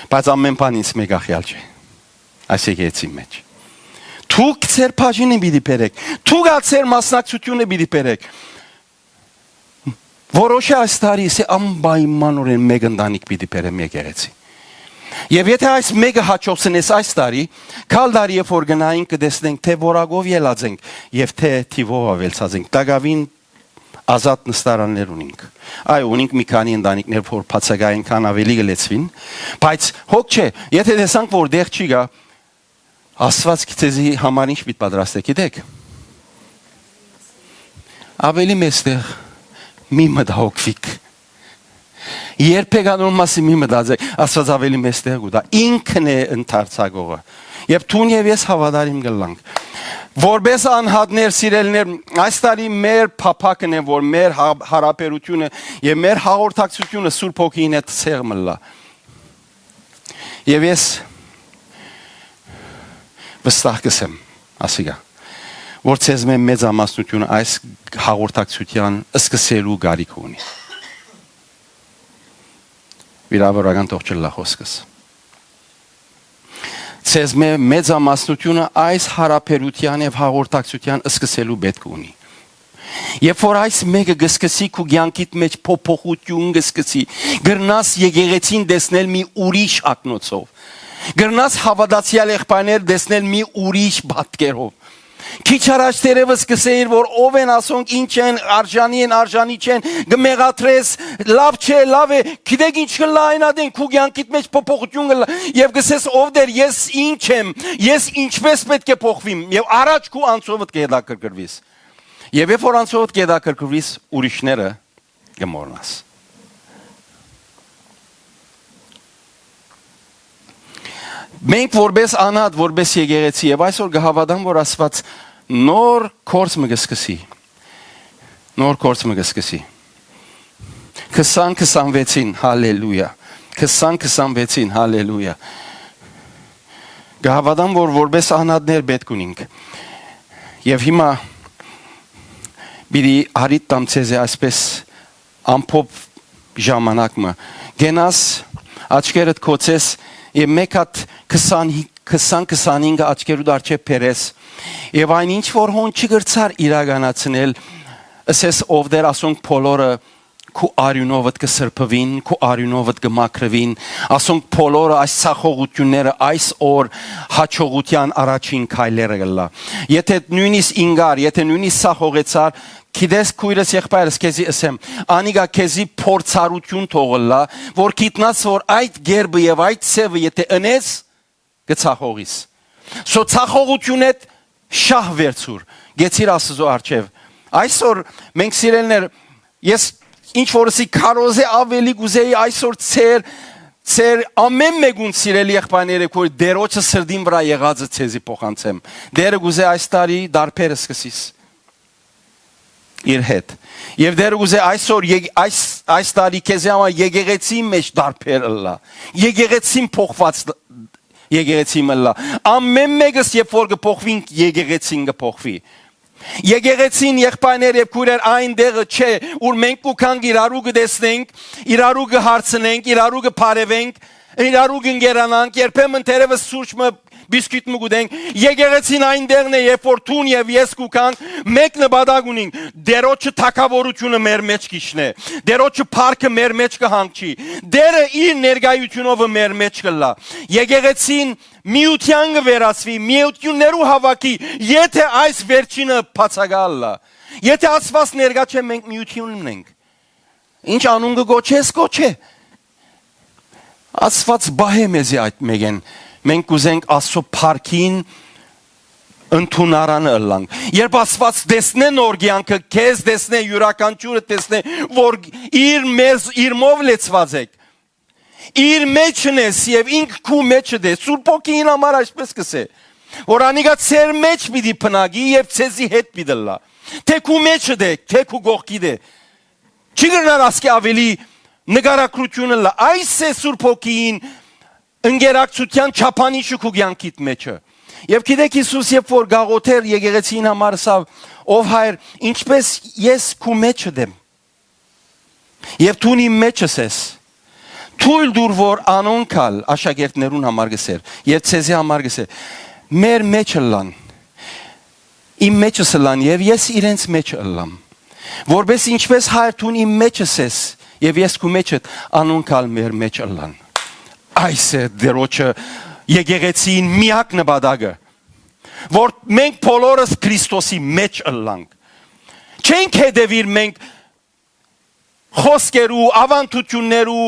բայց ամեն բան ինձ մէ կախեալ չէ այս եկեղեցին մեջ։ Դուք ձեր բաժինը պիտի բերեք, դուք ալ ձեր մասնակցությունը պիտի բերեք։ որոշէ այս տարի, ասէ, անպայմանօրէն մէկ ընտանիք պիտի բերեմ եկեղեցի։ Եւ եթէ այս մէկը յաջողցնես այս տարի, գալ տարի, երբ որ գնայինք, կը տեսնենք, թէ որակով ելած ենք եւ թէ թիւով աւելցած ենք, տակաւին ազատ նստարաններ ունինք։ Այո, ունինք մի քանի ընտանիքներ, որ բացակայ այնքան աւելի կը լեցուին, բայց հոգ չէ, եթէ տեսանք, որ տեղ չի գայ, Աստուած գիտե ձեզի համար ինչ պիտի պատրաստէ, գիտեք։ Աւելի մեծ տեղ մի մտահոգուիք։ Երբեք անոր մասին մի մտածեք, Աստուած աւելի մեծ տեղ կու տայ։ Ինքն է ընդարձակողը։ Եւ դուն եւ ես հաւատարիմ կ'ըլլանք։ Որպէս անհատներ, սիրելիներ, այս տարի մեր փափակն է, որ մեր հա-, յարաբերութիւնը եւ մեր հաղորդակցութիւնը Սուրբ Հոգիին հետ սեղմ ըլլայ։ Եւ ես վստահ կ'ըսեմ, ասիկա, որ ձեզմէ մեծամասնութիւնը այս հաղորդակցութեան սկսելու կարիքը ունի։ Վիրավորական թող չըլլայ խօսքս։ Ձեզմէ մեծամասնութիւնը այս յարաբերութեան եւ հաղորդակցութեան սկսելու պէտք ունի։ Երբ որ այս մէկը կը սկսի քու կեանքիդ մէջ փոփոխութիւն կը սկսի, կրնաս եկեղեցին տեսնել մի ուրիշ ակնոցով։ Կրնաս հաւատացեալ եղբայրներ տեսնել մի ուրիշ պատկերով։ Քիչ առաջ թերեւս կ'ըսէիր, որ ով են ասոնք, ինչ են, արժանի են, արժանի չեն, կը մեղադրես, լաւ չէ, լաւ է, գիտեք ինչ կ'ըլլայ այն ատեն, քու կեանքիդ մէջ փոփոխութիւն կ'ըլլայ, եւ կ'ըսես, ով Տէր, ես ինչ եմ, ես ինչպէս պէտք է փոխուիմ, եւ առաջ քու անցովդ կը հետաքրքրուիս։ Եւ երբ որ անցովդ կը հետաքրքրուիս, ուրիշները կը մոռնաս։ Մենք որպէս անհատ, որպէս եկեղեցի, եւ այսօր կը հաւատամ, որ Աստուած նոր գործ մը կը սկսի։ Նոր գործ մը կը սկսի։ Քսան քսանվեցին, հալելույա։ Քսան քսանվեցին, հալելույա։ Կը հաւատամ, որ որպէս անհատներ պէտք ունինք։ Եւ հիմա պիտի առիթ տամ ձեզի այսպէս ամփոփ ժամանակ մը։ Կենաս, աչքերդ կոցես եւ մէկ հատ քսան, քսան քսանհինգը աչքերուդ առջեւ բերես, եւ այն ինչ որ հոն չկրցար իրականացնել, ըսես, ով Տէր, ասոնք բոլորը քու արիւնովդ կը սրբուին, քու արիւնովդ կը մաքրուին, ասոնք բոլորը այս ցախողութիւնները այս օր յաջողութեան առաջին քայլերը կ'ըլլայ։ Եթէ նոյնիսկ ինկար, եթէ նոյնիսկ ցախողեցար, գիտես, քոյրս, եղբայրս, քեզի ըսեմ, անիկա քեզի փորձառութիւն թող ըլլայ, որ գիտնաս, որ այդ կերպը եւ այդ ձեւը եթէ ընես, կը ցախողիս։ Սո ցախողութիւնէդ շահ վերցուր, գեցիր Աստուծոյ առջեւ։ Այսօր մենք, սիրելիներ, ես ինչ որ ասի, քարոզէ աւելի կ'ուզէի այսօր ձեր, ձեր ամէն մէկուն, սիրելի եղբայրներ եւ քոյր, Տէրոջը սրտին վրայ եղածը ձեզի փոխանցեմ։ Տէրը կ'ուզէ այս տարի դարբեր սկսիս իր հետ։ Եւ Տէրը կ'ուզէ այսօր, եկե-, այս, այս տարի քեզի համար եկեղեցին մէջ դարբեր ըլլայ։ Եկեղեցին փոխուած լ-, եկեղեցի մը ըլլայ։ Ամէն մէկս, երբ որ կը փոխուինք, եկեղեցին կը փոխուի։ Եկեղեցին, եղբայրներ եւ քոյրեր, այն տեղը չէ, ուր մենք կու գանք, իրարու կը տեսնենք, իրարու կը հարցնենք, իրարու կը բարեւենք, իրարու կը ընկերանանք, երբեմն թերեւս սուրճ մը, բիսկիթ մը կ'ուտենք։ Եկեղեցին այն տեղն է, երբ որ դուն եւ ես կու գանք, մէկ նպատակ ունինք, Տէրոջը թագաւորութիւնը մեր մէջ կ'իջնէ, Տէրոջը փառքը մեր մէջ կը հանգչի, Տէրը իր ներկայութիւնովը մեր մէջ կ'ըլլայ։ Եկեղեցին միութեան կը վերածուի, միութիւններու հաւաքի, եթէ այս վերջինը բացակայ ըլլայ։ Եթէ Աստուած ներկայ չէ, մենք միութիւն ունենք։ Ինչ անուն կը կոչես, կոչէ։ Աստուած պահէ մեզի այդ մէկէն։ Մենք կ'ուզենք Աստուծոյ փառքին ընդունարանը ըլլանք։ Երբ Աստուած տեսնէ նոր կեանքը, քեզ տեսնէ, իւրաքանչիւրը տեսնէ, որ իր մերզ, իր մով լեցուած եք, իր մեջն ես եւ ինք քու մեջդ է, Սուրբ Հոգին համար այսպես կ'ըսէ, որ անիկա ձեր մէջ պիտի բնակի եւ ձեզի հետ պիտի ըլլայ։ Թէ քու մեջդ է, թէ քու կողքիդ է։ Չի կրնար ասկէ աւելի նկարագրութիւն ըլլայ։ Այս է Սուրբ Հոգին ընկերակցութեան չափանիշը քու կեանքիդ մեջը։ Եւ գիտեք, Յիսուս երբ որ գաղութեր եկեղեցին համար ըսաւ, «Ով Հայր, ինչպես ես քու մեջդ եմ, եւ դուն իմ մեջս ես, թույլ տուր, որ անոնք ալ», աշակերտներուն համար կ'ըսէր, եւ ձեզի համար կ'ըսէ, «մեր մեջ ըլլան, իմ մեջս ըլլան, եւ ես իրենց մեջ ըլլամ»։ որպէս ինչպէս հայր դուն իմ մէջս ես, եւ ես քու մէջդ, անոնք ալ մեր մէջ ըլլան։ Այս է Տիրոջը եկեղեցին միակ նպատակը, որ մենք բոլորս Քրիստոսի մէջ ըլլանք։ Չենք հետեւիր մենք խօսքերու, աւանդութիւններու,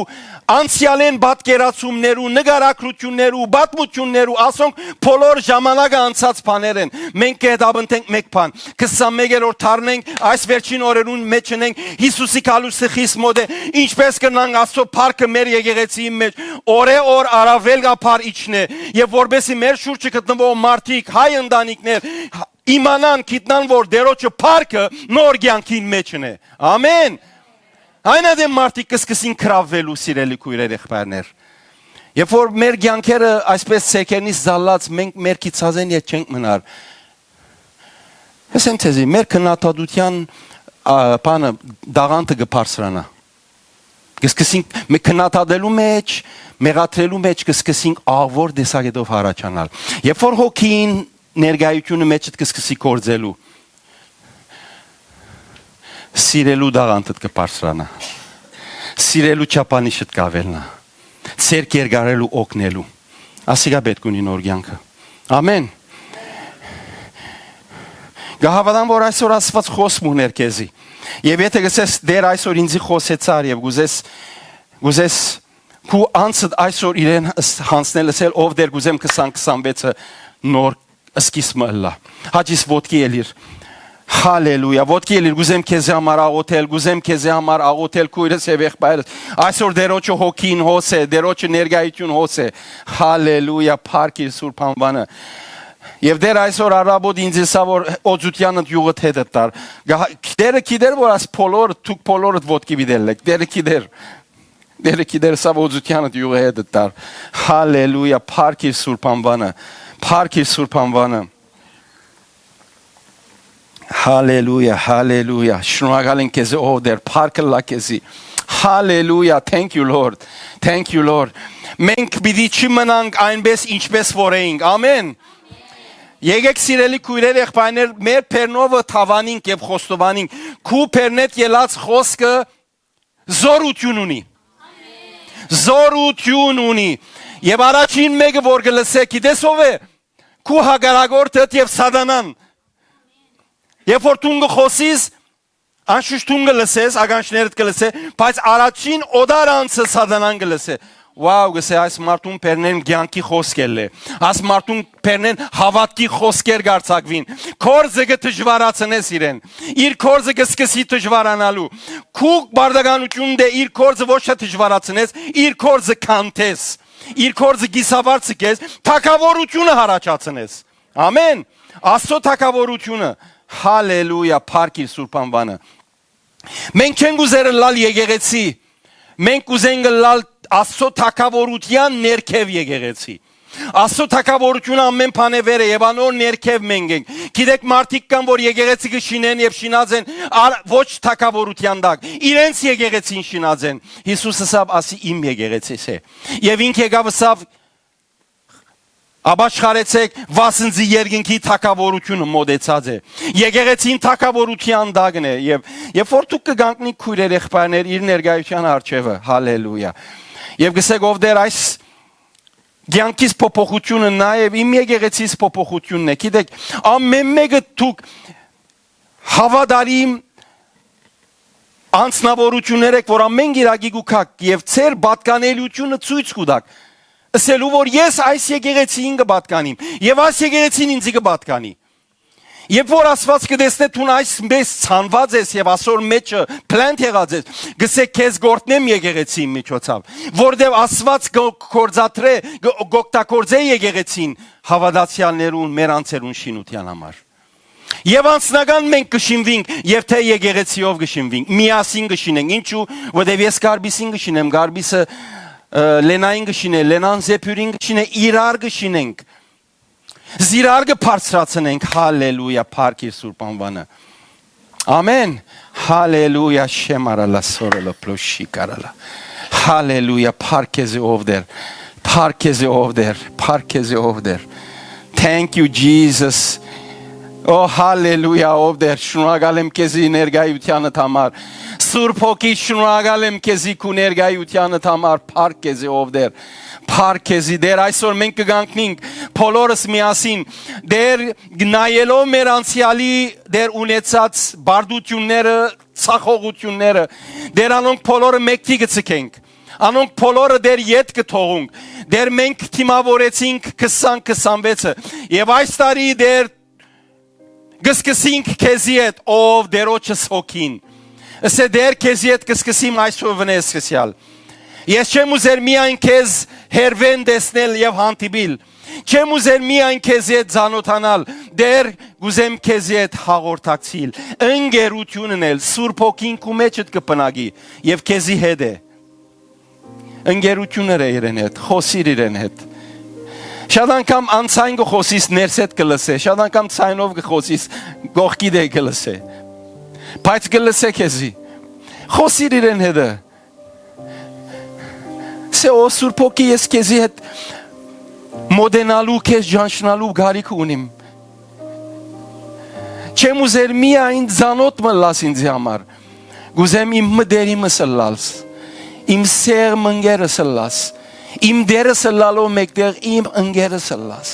անցեալէն պատկերացումներու, նկարագրութիւններու, պատմութիւններու, ասոնք բոլոր ժամանակը անցած բաներ են։ Մենք կը հետապնդենք մէկ բան, քսանմեկ էր որ դառնենք, այս վերջին օրերուն մէջ ընենք, Յիսուսի գալուստը խիստ մօտ է, ինչպէս կրնանք Աստծո փառքը մեր եկեղեցիի մէջ օրէ օր առավել կապար իջնէ, եւ որպեսզի մեր շուրջը գտնվող մարդիկ, հայ ընտանիքներ, իմանան, գիտնան, որ Տիրոջը փառքը նոր կեանքին մէջ ընէ։ Ամեն։ Այն ատեն մարդիկ կը սկսին գրաւվելու, սիրելի քոյրեր, եղբայրներ։ Երբ որ մեր կեանքերը այսպես ցերկերնից զալլած, մենք մեր գիծածեն ետ չենք մնար։ Ասեմ ձեզի, մեր քննադատության, ա, բանը, դաղանթը կը բարձրանայ։ Կը սկսենք, մե-, քննադատելու մեջ, մեղադրելու մեջ կը սկսենք աղ որ տեսակետով հառաչանալ։ Երբ որ հոգին ներկայությունը մեջդ կը սկսի գործելու, սիրելու դաղանթդ կը բարձրանայ, սիրելու չափանիշդ կ'ավելնայ, ձեռք երկարելու, օգնելու։ Ասիկա պէտք ունի նոր կեանքը։ Ամեն։ Կը հաւատամ, որ այսօր Աստուած խօսք մը ունի քեզի։ Եւ եթէ կ'ըսես, «Տէր, այսօր ինձի խօսեցար», եւ կ'ուզես, կ'ուզես քու անձդ այսօր իրեն ըս-, յանձնել, ըսել, «Ով Տէր, կ'ուզեմ քսան քսանվեցը նոր սկիզբ մը ըլլայ»։ Հաճիս ոտքի ելիր։ Հալելույա, ոտքի ելիր, կ'ուզեմ քեզի համար աղոթել, կ'ուզեմ քեզի համար աղոթել, քոյրս եւ եղբայրս։ Այսօր Տիրոջը հոգին հոս է, Տիրոջը ներկայություն հոս է։ Հալելույա, փառք իր սուրբ անուանը։ Եւ Տէր այսօր առավոտ ինձ ըսա, որ օծութեանդ յուղդ հետդ տար։ Գահ-, Տէրը գիտեր, որ այս բոլորը, դուք բոլորդ ոտքի պիտի ելլէք։ Տէրը գիտեր։ Տէրը գիտեր, սա օծութեանդ յուղը հետդ տար։ Հալելույա, փառք իր սուրբ անուանը, փառք իր սուրբ անուանը։ Հալելույա, հալելույա, շնորհակալ ենք քեզի, ով Տէր, փառք ըլլայ քեզի։ Հալելույա, thank you, Lord, thank you, Lord։ Մենք պիտի չմնանք այնպես, ինչպես որ էինք, ամեն։ Եկեք, սիրելի քոյրեր, եղբայրներ, մեր բեռնովը թաւանինք եւ խոստովանինք, քու բեռնէդ ելած խօսքը զօրութիւն ունի։ Զօրութիւն ունի։ Եւ առաջին մէկը որ կը լսէ, գիտես ով է, քու հակառակորդդ եւ Սատանան։ Երբ որ դուն կը խօսիս, անշուշտ դուն կը լսես, ականջներդ կը լսէ, բայց առաջին օտար անձը Սատանան կը լսէ։ Wow, կ'ըսէ, այս մարդուն բեռնեն կեանքի խօսք ելլէ։ Այս մարդուն բեռնեն հաւատքի խօսքեր կ'արձակուին։ Գործը կը դժուարացնես իրեն։ Իր գործը կը սկսի դժուարանալու։ Քու պարտականությունդ է իր գործը ոչ թե դժուարացնես, իր գործը քանթես, իր գործը կիսավար ցկես, թագաւորությունը յառաջացնես։ Ամեն։ Աստծո թագաւորությունը։ Հալելույա, փառք իր սուրբ անուանը։ Մենք չենք ուզեր ըլլալ եկեղեցի, մենք կ'ուզենք ըլլալ Աստծո թագաւորութեան ներքեւ եկեղեցի։ Աստծո թագաւորությունը ամեն բանէ վեր է եւ անոր ներքեւ մենք ենք։ Գիտեք, մարդիկ կան, որ եկեղեցի կը շինեն եւ շինած են, ար-, ոչ թագաւորութեան տակ, իրենց եկեղեցին շինած են։ Յիսուս ըսաւ, «Ասի իմ եկեղեցիս է»։ Եւ ինք եկաւ ըսաւ, «Ապաշխարեցէք, վասն զի երկնքի թագաւորությունը մօտեցած է»։ Եկեղեցին թագաւորութեան տակն է, եւ երբ որ դուք կը կանգնիք, քոյրեր, եղբայրներ, իր ներկայության առջեւը, հալելույա, եւ կ'ըսեք, «Ով Տէր, այս կեանքիս փոփոխությունը, նաեւ իմ եկեղեցիս փոփոխությունն է»։ Գիտեք, ամեն մէկը դուք հաւատարիմ անձնաւորութիւններ եք, որ ամեն կիրակի կու գաք եւ ձեր պատկանելիությունը ցոյց կու տաք, ըսելու, որ ես այս եկեղեցիին կը պատկանիմ եւ այս եկեղեցին ինձի կը պատկանի։ Երբ որ Աստուած կը տեսնէ, դուն այս մեծ ցանուած ես եւ ասոր մեջը պլանտ եղած ես, կ'ըսէ, «Քեզ կ'օրհնեմ եկեղեցիի միջոցով», որտեւ Աստուած կը գործադրէ, կը, կ'օգտագործէ եկեղեցին հաւատացեալներուն, մեր անձերուն շինութեան համար։ Եվ անձնական մենք կը շինվենք, և թե եկեղեցիով կը շինվենք, միասին կը շինենք։ Ինչու՞, որտեւ ես Գարբիսին կը շինեմ, Գարբիսը, ը, Լենային կը շինէ, Լենան Զեփյուրին կը շինէ, իրար կը շինենք։ Զիրար կը բարձրացնենք, հալելույա, փառք իր սուրբ անվանը։ Ամեն, հալելույա, շեմարալա, սորոլո, պլոշի կարալա, հալելույա, փառք քեզի, ով Տեր, փառք քեզի, ով Տեր, փառք քեզի, ով Տեր։ Thank you, Jesus. Ո, հալելույա, ով Տէր, շնորհակալ եմ քեզի ներկայութեանդ համար։ Սուրբ Հոգի, շնորհակալ եմ քեզի քու ներկայութեանդ համար։ Փառք քեզի, ով Տէր, փառք քեզի։ Տէր, այսօր մենք կգանքնենք բոլորս միասին, Տէր, նայելով մեր անցեալի, Տէր, ունեցած բարդությունները, ցախողությունները, Տէր, անոնք բոլորը մեկդի կը ցկենք։ Անոնք բոլորը Տէր ետ կը թողունք։ Տէր, մենք դիմաւորեցինք քսան քսանվեցը, եւ այս տարի, Տէր, կը սկսենք քեզի հետ, ով Տէրոջս Հոգին։ Ըսէ, Տէր, քեզի հետ կը սկսեմ այսօր վնե սկսեալ։ Ես չեմ ուզեր միայն քեզ հերվէն տեսնել եւ հանդիպիլ։ Չեմ ուզեր միայն քեզի հետ ծանօթանալ, Տէր, կ'ուզեմ քեզի հետ հաղորդակցիլ, ընկերութիւն ընել, Սուրբ Հոգին քու մեջդ կը բնակի եւ քեզի հետ է։ Ընկերութիւն ըրէ իրեն հետ, խօսիր իրեն հետ։ Շատ անգամ անձայն կը խօսիս, ներսէդ կը լսէ, շատ անգամ ձայնով կը խօսիս, կողքիդ է կը լսէ, բայց կը լսէ քեզի։ Խօսիր իրեն հետը։ Սէ, ո Սուրբ Հոգի, ես քեզի հետ մոտենալու, քեզ ճանչնալու կարիք ունիմ։ Չեմ ուզեր միայն ծանօթ մը ըլլաս ինձի համար։ Կ'ուզեմ իմ մտերիմս ըլլաս, իմ սեղմ ընկերս ըլլաս, իմ Տէրս ըլլալով մէկտեղ իմ ընկերս ըլլաս։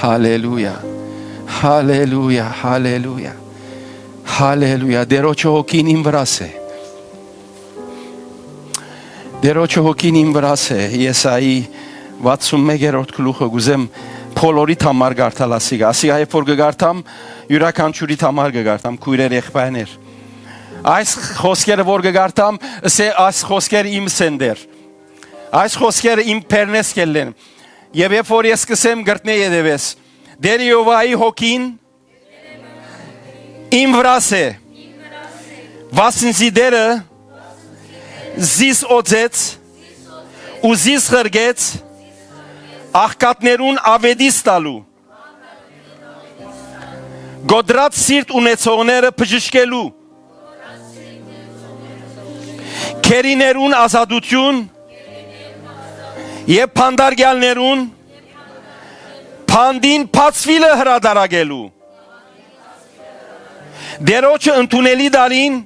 Հալելույա, հալելույա, հալելույա, հալելույա։ Տէրոջը Հոգին իմ վրաս է։ Տէրոջը Հոգին իմ վրաս է։ Եսայի վաթսուն մեկերորդ գլուխը կ'ուզեմ բոլորիդ համար կարդալ ասիկա։ Ասիկա երբ որ կը կարդամ, իւրաքանչիւրիդ համար կը կարդամ, քոյրեր, եղբայրներ։ Այս խօսքերը որ կը կարդամ, ըսէ, այս խօսքերը իմս են, Տէր։ Այս խօսքերը իմ բերնէս կ'ելլեն։ Եւ երբ որ ես կ'ըսեմ, կրտնէ ետեւես։ Տէր Եհովայի Հոգին իմ վրաս է, վասն զի Տէրը զիս օծեց ու զիս ղրկեց աղքատներուն աւետիս տալու, կոտրած սիրտ ունեցողները բժշկելու, գերիներուն ազատութիւն եւ բանտարկեալներուն բանտին բացուիլը հրատարակելու, Տէրոջը ընդունելի տարին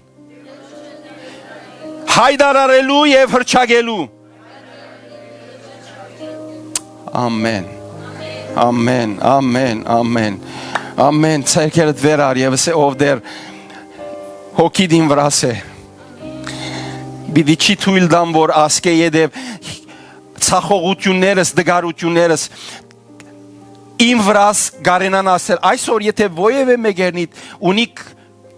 յայտարարելու եւ հռչակելու։ Ամեն։ Ամեն, ամեն, ամեն, ամեն։ Ձեռքերդ վեր առ եւ ըսէ, ով Տէր, Հոգիդ իմ վրաս է։ Պիտի չի թոյլ տամ, որ ասկէ ետեւ ցախողութիւններս, տկարութիւններս իմ վրաս կարենան ասել։ Այսօր, եթե որեւէ մեկերնիդ ունիք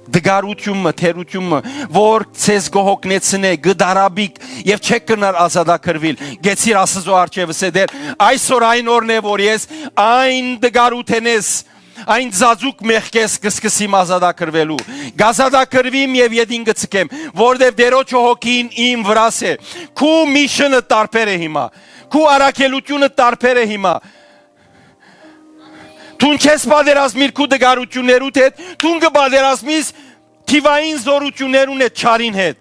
տկարութիւն մը, թերութիւն մը, որ ձեզ կը հոգնեցնէ, կը դարաբիք եւ չէք կրնար ազատագրուիլ, գեցիր Աստուծոյ առջեւ, ըսէ, Տէր, այսօր այն օրն է, որ ես այն տկարութենէս, այն ծածուկ մեղքէս կը սկսեմ ազատագրուելու։ Կազատագրուիմ եւ ետին կը ցկեմ, որտեւ Տէրոջը Հոգին իմ վրաս է։ Քու միշնը տարբեր է հիմա, քու առաքելութիւնը տարբեր է հիմա։ Դուն չես պատերազմիր քու տկարութիւններուդ հետ, դուն կը պատերազմիս թիւային զօրութիւններուն հետ, չարին հետ։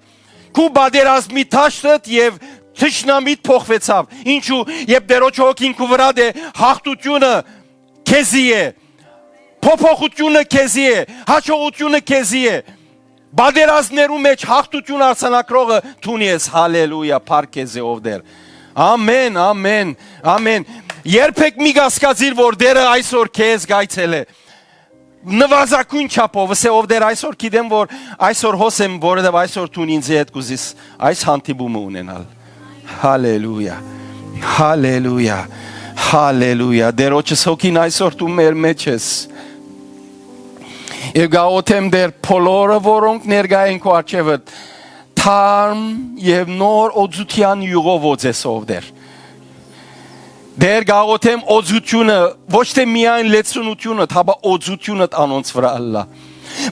Քու պատերազմի դաշտդ եւ թշնամիդ փոխուեցաւ։ Ինչու՞, երբ Տէրոջ Հոգին քու վրադ է, յաղթութիւնը քեզի է, փոփոխութիւնը քեզի է, յաջողութիւնը քեզի է։ Պատերազմներու մէջ յաղթութիւն արձանագրողը դուն ես, հալելույա, փառք քեզի, ով Տէր։ Ամեն, ամեն, ամեն։ Երբեք մի կասկածիր, որ Տէրը այսօր քեզ կայցելէ։ Նվազագոյն չափով, ըսէ, ով Տէր, այսօր գիտեմ, որ այսօր հոս եմ, որովհետեւ այսօր դուն ինձի հետ կ'ուզիս այս հանդիպումը ունենալ։ Հալելույա, հալելույա, հալելույա։ Տէրոջս Հոգին այսօր դու մեր մեջ ես։ Եւ կաղոթեմ, Տէր, բոլորը, որոնք ներկայ են քո առջեւդ, թարմ եւ նոր օծութեան յուղով օծես, ով Տէր։ Տէր, կաղոթեմ օծութիւնը, ոչ թէ միայն լեցունութիւնը, հապա օծութիւնը անոնց վրայ ըլլայ,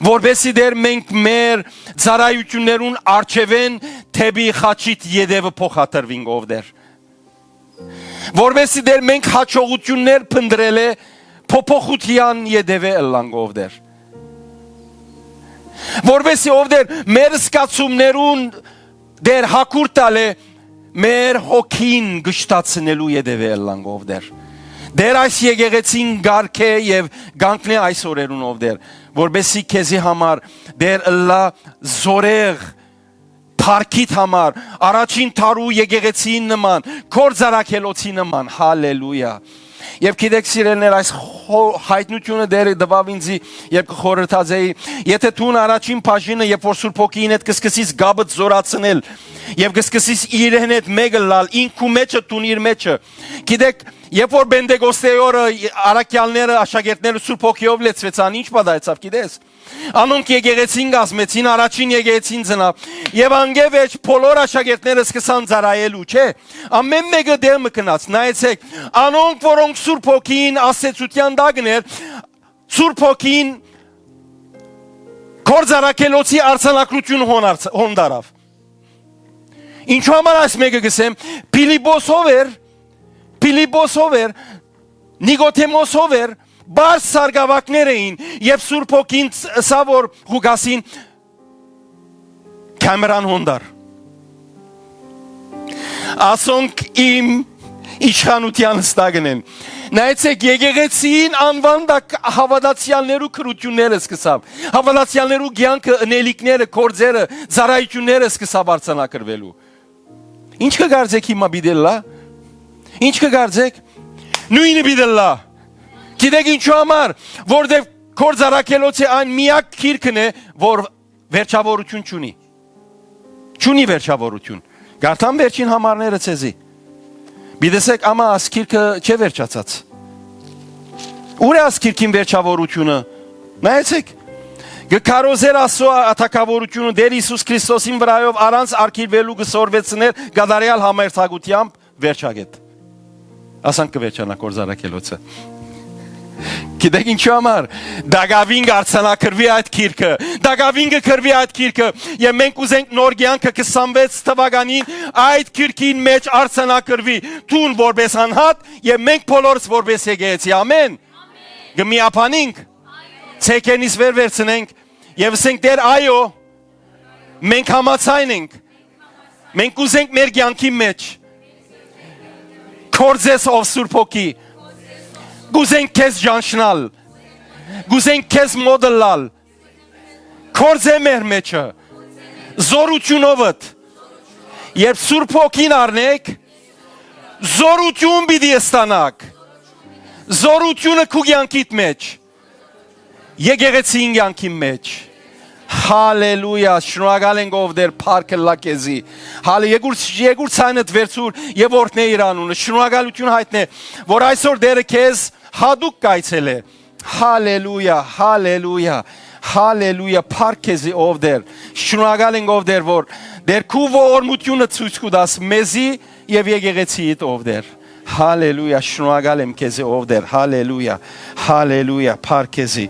որպեսզի, Տէր, մենք մեր ծառայութիւններուն առջեւէն դէպի խաչիդ ետեւը փոխադրուինք, ով Տէր, որպեսզի, Տէր, մենք յաջողութիւններ փնտռելէ փոփոխութեան ետեւէ ըլլանք, ով Տէր, որպեսզի, ով Տէր, մեր զգացումներուն, Տէր, հակուրդ տալէ մեր հոգին կշտացնելու ետեւը ըլլանք, ով Տէր։ Տէր այս եկեղեցին կարգէ եւ կանգնէ այս օրերուն, ով Տէր, որպեսզի քեզի համար, Տէր, ըլլայ զօրեղ փառքիդ համար, առաջին դարու եկեղեցին նման, Գործարաքելոցի նման, հալելույա։ Եւ գիտեք, սիրելիներ, այս խո-, յայտնութիւնը Տէրը տուաւ ինձի, երբ կը խորհրդածեի, եթե դուն առաջին բաժինը, երբ որ Սուրբ Հոգիին հետ կը սկսես կապդ զօրացնել, եւ կը սկսես իրեն հետ մէկ ըլլալ, ինք քու մեջը, դուն իր մեջը։ Գիտեք, երբ որ Պենտեկոստեի օրը առաքեալները, աշակերտները Սուրբ Հոգիով լեցուեցան, ի՞նչ պատահեցաւ, գիտես։ Անոնք եկեղեցին կազմեցին, առաջին եկեղեցին ծնաւ, եւ անկէ վեր բոլոր աշակերտները սկսան ծառայելու, չէ՞։ Ամէն մէկը տեղ մը գնաց, նայեցէք, անոնք, որոնք Սուրբ Հոգին ասեցութեան տակն էր, Սուրբ Հոգին Գործարաքելոցի արձանագրություն հոն արց-, հոն տարաւ։ Ինչու համար այս մէկը կ'ըսեմ, Փիլիպոսով էր, Փիլիպոսով էր, Նիկոդեմոսով էր, բարձ սարկաւակներ էին, երբ Սուրբ Հոգին ս-, ըսաւ, որ Ղուկասին Քամերան հոն տար։ Ասոնք իմ իշխանութեան ստակն են։ Նայեցեք, եկեղեցին անուան տակ հաւատացեալներու քրութիւնները սկսաւ, հաւատացեալներու կեանքը, ընելիքները, գործերը, ծառայութիւնները սկսաւ արձանագրուելու։ Ինչ կը կարծէք հիմա պիտի ըլլայ։ Ինչ կը կարծէք։ Նոյնը պիտի ըլլայ։ Գիտեք ինչու համար, որտեւ Գործարաքելոցի այն միակ գիրքն է, որ վերջաւորութիւն չունի։ Չունի վերջաւորութիւն։ Կարդամ վերջին համարները ձեզի։ Պիտի տեսեք, ամա աս գիրքը չէ վերջացած։ Ո՞ւր է աս գիրքին վերջաւորութիւնը։ Նայեցեք, կը քարոզէր Աստուծոյ թագաւորութիւնը Տէր Յիսուս Քրիստոսին վրայով, առանց արգիլուելու կը սորվեցնէր կատարեալ համարձակութեամբ, վերջակետ։ Ասանք կը վերջանայ Գործարաքելոցը։ Գիտեք ինչու համար։ Տակաւին կ'արձանագրուի այդ գիրքը, տակաւին կը գրուի այդ գիրքը, եւ մենք ուզենք նոր կեանքը քսանվեց թուականին այդ գիրքին մէջ արձանագրուի, դուն որպես անհատ եւ մենք բոլորս որպես եկեղեցի։ Ամեն։ Կը միաբանինք, ցեքերնից վեր վերցնենք եւ ասենք. «Տէր, այո, մենք համաձայն ենք։ Մենք ուզենք մեր կեանքի մէջ գործես, ով Սուրբ Հոգի։ Կուզենք քեզ ճանչնալ, կուզենք քեզ մոտ ըլլալ։ Գործէ մեր մեջը, զօրութիւնովդ։ Երբ Սուրբ Հոգին առնեք, զօրութիւն պիտի ստանաք։ Զօրութիւնը քու կեանքիդ մէջ, եկեղեցին կեանքին մէջ»։ Հալելույա, շնորհակալ ենք, ով Տէր, փառք ըլլայ քեզի։ Հալե-, եկուր, եկուր ցայնդ վերցուր եւ օրհնէ իր անունը։ Շնորհակալութիւն յայտնէ, որ այսօր Տէրը քեզ յատուկ կայցելէ։ Հալելույա, հալելույա, հալելույա, փառք քեզի, ով Տէր։ Շնորհակալ ենք, ով Տէր, որ Տէր քու ողորմութիւնը ցոյց կու տաս մեզի եւ եկեղեցիիդ, ով Տէր։ Հալելույա, շնորհակալ եմ քեզի, ով Տէր, հալելույա, հալելույա, փառք քեզի։